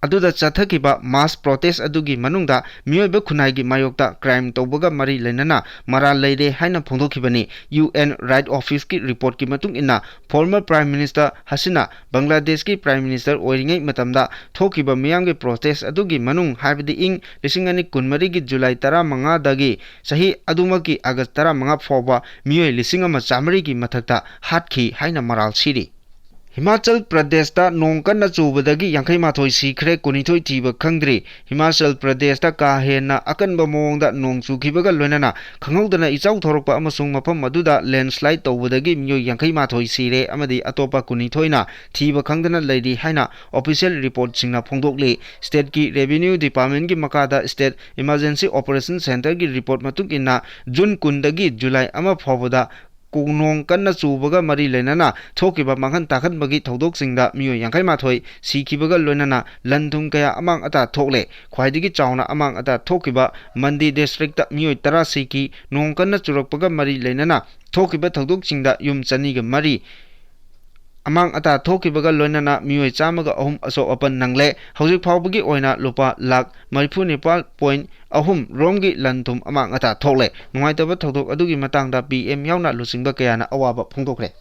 ꯑꯗꯨꯗ ꯆꯠꯊꯈꯤꯕ mass protest ꯑꯗꯨꯒꯤ ꯃꯅꯨꯡꯗ ꯃꯤꯑꯣꯏꯕ ꯈꯨꯟꯅꯥꯏꯒꯤ ꯃꯥꯌꯣꯛꯇ crime ꯇꯧꯕꯒ ꯃꯔꯤ ꯂꯩꯅꯅ ꯃꯔꯥꯜ ꯂꯩꯔꯦ ꯍꯥꯏꯅ ꯐꯣꯡꯗꯣꯛꯈꯤꯕꯅꯤ꯫ UN Right Officeꯀꯤ reportꯀꯤ ꯃꯇꯨꯡ ꯏꯟꯅ, former Prime Minister ꯍꯁꯤꯅꯥ ꯕꯪꯒ꯭ꯂꯥꯗꯦꯁꯀꯤ Prime Minister ꯑꯣꯏꯔꯤꯉꯩ ꯃꯇꯝꯗ ꯊꯣꯛꯈꯤꯕ ꯃꯤꯌꯥꯝꯒꯤ protest ꯑꯗꯨꯒꯤ ꯃꯅꯨꯡ, ꯍꯥꯏꯕꯗꯤ ꯏꯪ ꯂꯤꯁꯤꯡ ꯑꯅꯤ ꯀꯨꯟꯃꯔꯤꯒꯤ ꯖꯨꯂꯥꯏ ꯇꯔꯥꯃꯉꯥꯗꯒꯤ ꯆꯍꯤ ꯑꯗꯨꯃꯛꯀꯤ ꯑꯥꯒꯁ ꯇꯔꯥꯃꯉꯥ ꯐꯥꯎꯕ ꯃꯤꯑꯣꯏ ꯂꯤꯁꯤꯡ ꯑꯃ ꯆꯥꯃꯔꯤꯒꯤ ꯃꯊꯛꯇ ꯍꯥꯠꯈꯤ ꯍꯥꯏꯅ ꯃꯔꯥꯜ ꯁꯤꯔꯤ꯫ ꯍꯤꯃꯥꯆꯜ ꯄ꯭ꯔꯗꯦꯁꯇ ꯅꯣꯡ ꯀꯟꯅ ꯆꯨꯕꯗꯒꯤ ꯌꯥꯡꯈꯩ ꯃꯥꯊꯣꯏ ꯁꯤꯈ꯭ꯔꯦ, ꯀꯨꯟꯅꯤꯊꯣꯏ ꯊꯤꯕ ꯈꯪꯗ꯭ꯔꯤ꯫ ꯍꯤꯃꯥꯆꯜ ꯄ꯭ꯔꯗꯦꯁꯇ ꯀꯥ ꯍꯦꯟꯅ ꯑꯀꯟꯕ ꯃꯑꯣꯡꯗ ꯅꯣꯡ ꯆꯨꯈꯤꯕꯒ ꯂꯣꯏꯅꯅ ꯈꯪꯍꯧꯗꯅ ꯏꯆꯥꯎ ꯊꯧꯔꯛꯄ ꯑꯃꯁꯨꯡ ꯃꯐꯝ ꯑꯗꯨꯗ landslide ꯇꯧꯕꯗꯒꯤ ꯃꯤꯑꯣꯏ ꯌꯥꯡꯈꯩ ꯃꯥꯊꯣꯏ ꯁꯤꯔꯦ ꯑꯃꯗꯤ ꯑꯇꯣꯞꯄ ꯀꯨꯟꯅꯤꯊꯣꯏꯅ ꯊꯤꯕ ꯈꯪꯗꯅ ꯂꯩꯔꯤ ꯍꯥꯏꯅ official reportꯁꯤꯡꯅ ꯐꯣꯡꯗꯣꯛꯂꯤ꯫ Stateꯀꯤ Revenue Departmentꯀꯤ ꯃꯈꯥꯗ State Emergency Operation Centreꯒꯤ report ꯃꯇꯨꯡ ꯏꯟꯅ, ꯖꯨꯟ ꯀꯨꯟꯗꯒꯤ ꯖꯨꯂꯥꯏ ꯑꯃ ꯐꯥꯎꯕꯗ ꯀꯨ-, ꯅꯣꯡ ꯀꯟꯅ ꯆꯨꯕꯒ ꯃꯔꯤ ꯂꯩꯅꯅ ꯊꯣꯛꯈꯤꯕ ꯃꯥꯡꯍꯟ ꯇꯥꯛꯍꯟꯕꯒꯤ ꯊꯧꯗꯣꯛꯁꯤꯡꯗ ꯃꯤꯑꯣꯏ ꯌꯥꯡꯈꯩ ꯃꯥꯊꯣꯏ ꯁꯤꯈꯤꯕꯒ ꯂꯣꯏꯅꯅ ꯂꯟ ꯊꯨꯝ ꯀꯌꯥ ꯑꯃꯥꯡ ꯑꯇꯥ ꯊꯣꯛꯂꯦ꯫ ꯈ꯭ꯋꯥꯏꯗꯒꯤ ꯆꯥꯎꯅ ꯑꯃꯥꯡ ꯑꯇꯥ ꯊꯣꯛꯈꯤꯕ ꯃꯟꯗꯤ districtꯇ ꯃꯤꯑꯣꯏ ꯇꯔꯥ ꯁꯤꯈꯤ꯫ ꯅꯣꯡ ꯀꯟꯅ ꯆꯨꯔꯛꯄꯒ ꯃꯔꯤ ꯂꯩꯅꯅ ꯊꯣꯛꯈꯤꯕ ꯊꯧꯗꯣꯛꯁꯤꯡꯗ ꯌꯨꯝ ꯆꯅꯤꯒ ꯃꯔꯤ ꯑꯃꯥꯡ ꯑꯇꯥ ꯊꯣꯛꯈꯤꯕꯒ ꯂꯣꯏꯅꯅ ꯃꯤꯑꯣꯏ ꯆꯥꯝꯃꯒ ꯑꯍꯨꯝ ꯑꯁꯣꯛ ꯑꯄꯟ ꯅꯪꯂꯦ꯫ ꯍꯧꯖꯤꯛ ꯐꯥꯎꯕꯒꯤ ꯑꯣꯏꯅ ꯂꯨꯄꯥ ꯂꯥꯈ ꯃꯔꯤꯐꯨ ꯅꯤꯄꯥꯜ point ꯑꯍꯨꯝ ꯔꯣꯝꯒꯤ ꯂꯟ ꯊꯨꯝ ꯑꯃꯥꯡ ꯑꯇꯥ ꯊꯣꯛꯂꯦ꯫ ꯅꯨꯡꯉꯥꯏꯇꯕ ꯊꯧꯗꯣꯛ ꯑꯗꯨꯒꯤ ꯃꯇꯥꯡꯗ PM ꯌꯥꯎꯅ ꯂꯨꯆꯤꯡꯕ ꯀꯌꯥꯅ ꯑꯋꯥꯕ ꯐꯣꯡꯗꯣꯛꯈ꯭ꯔꯦ꯫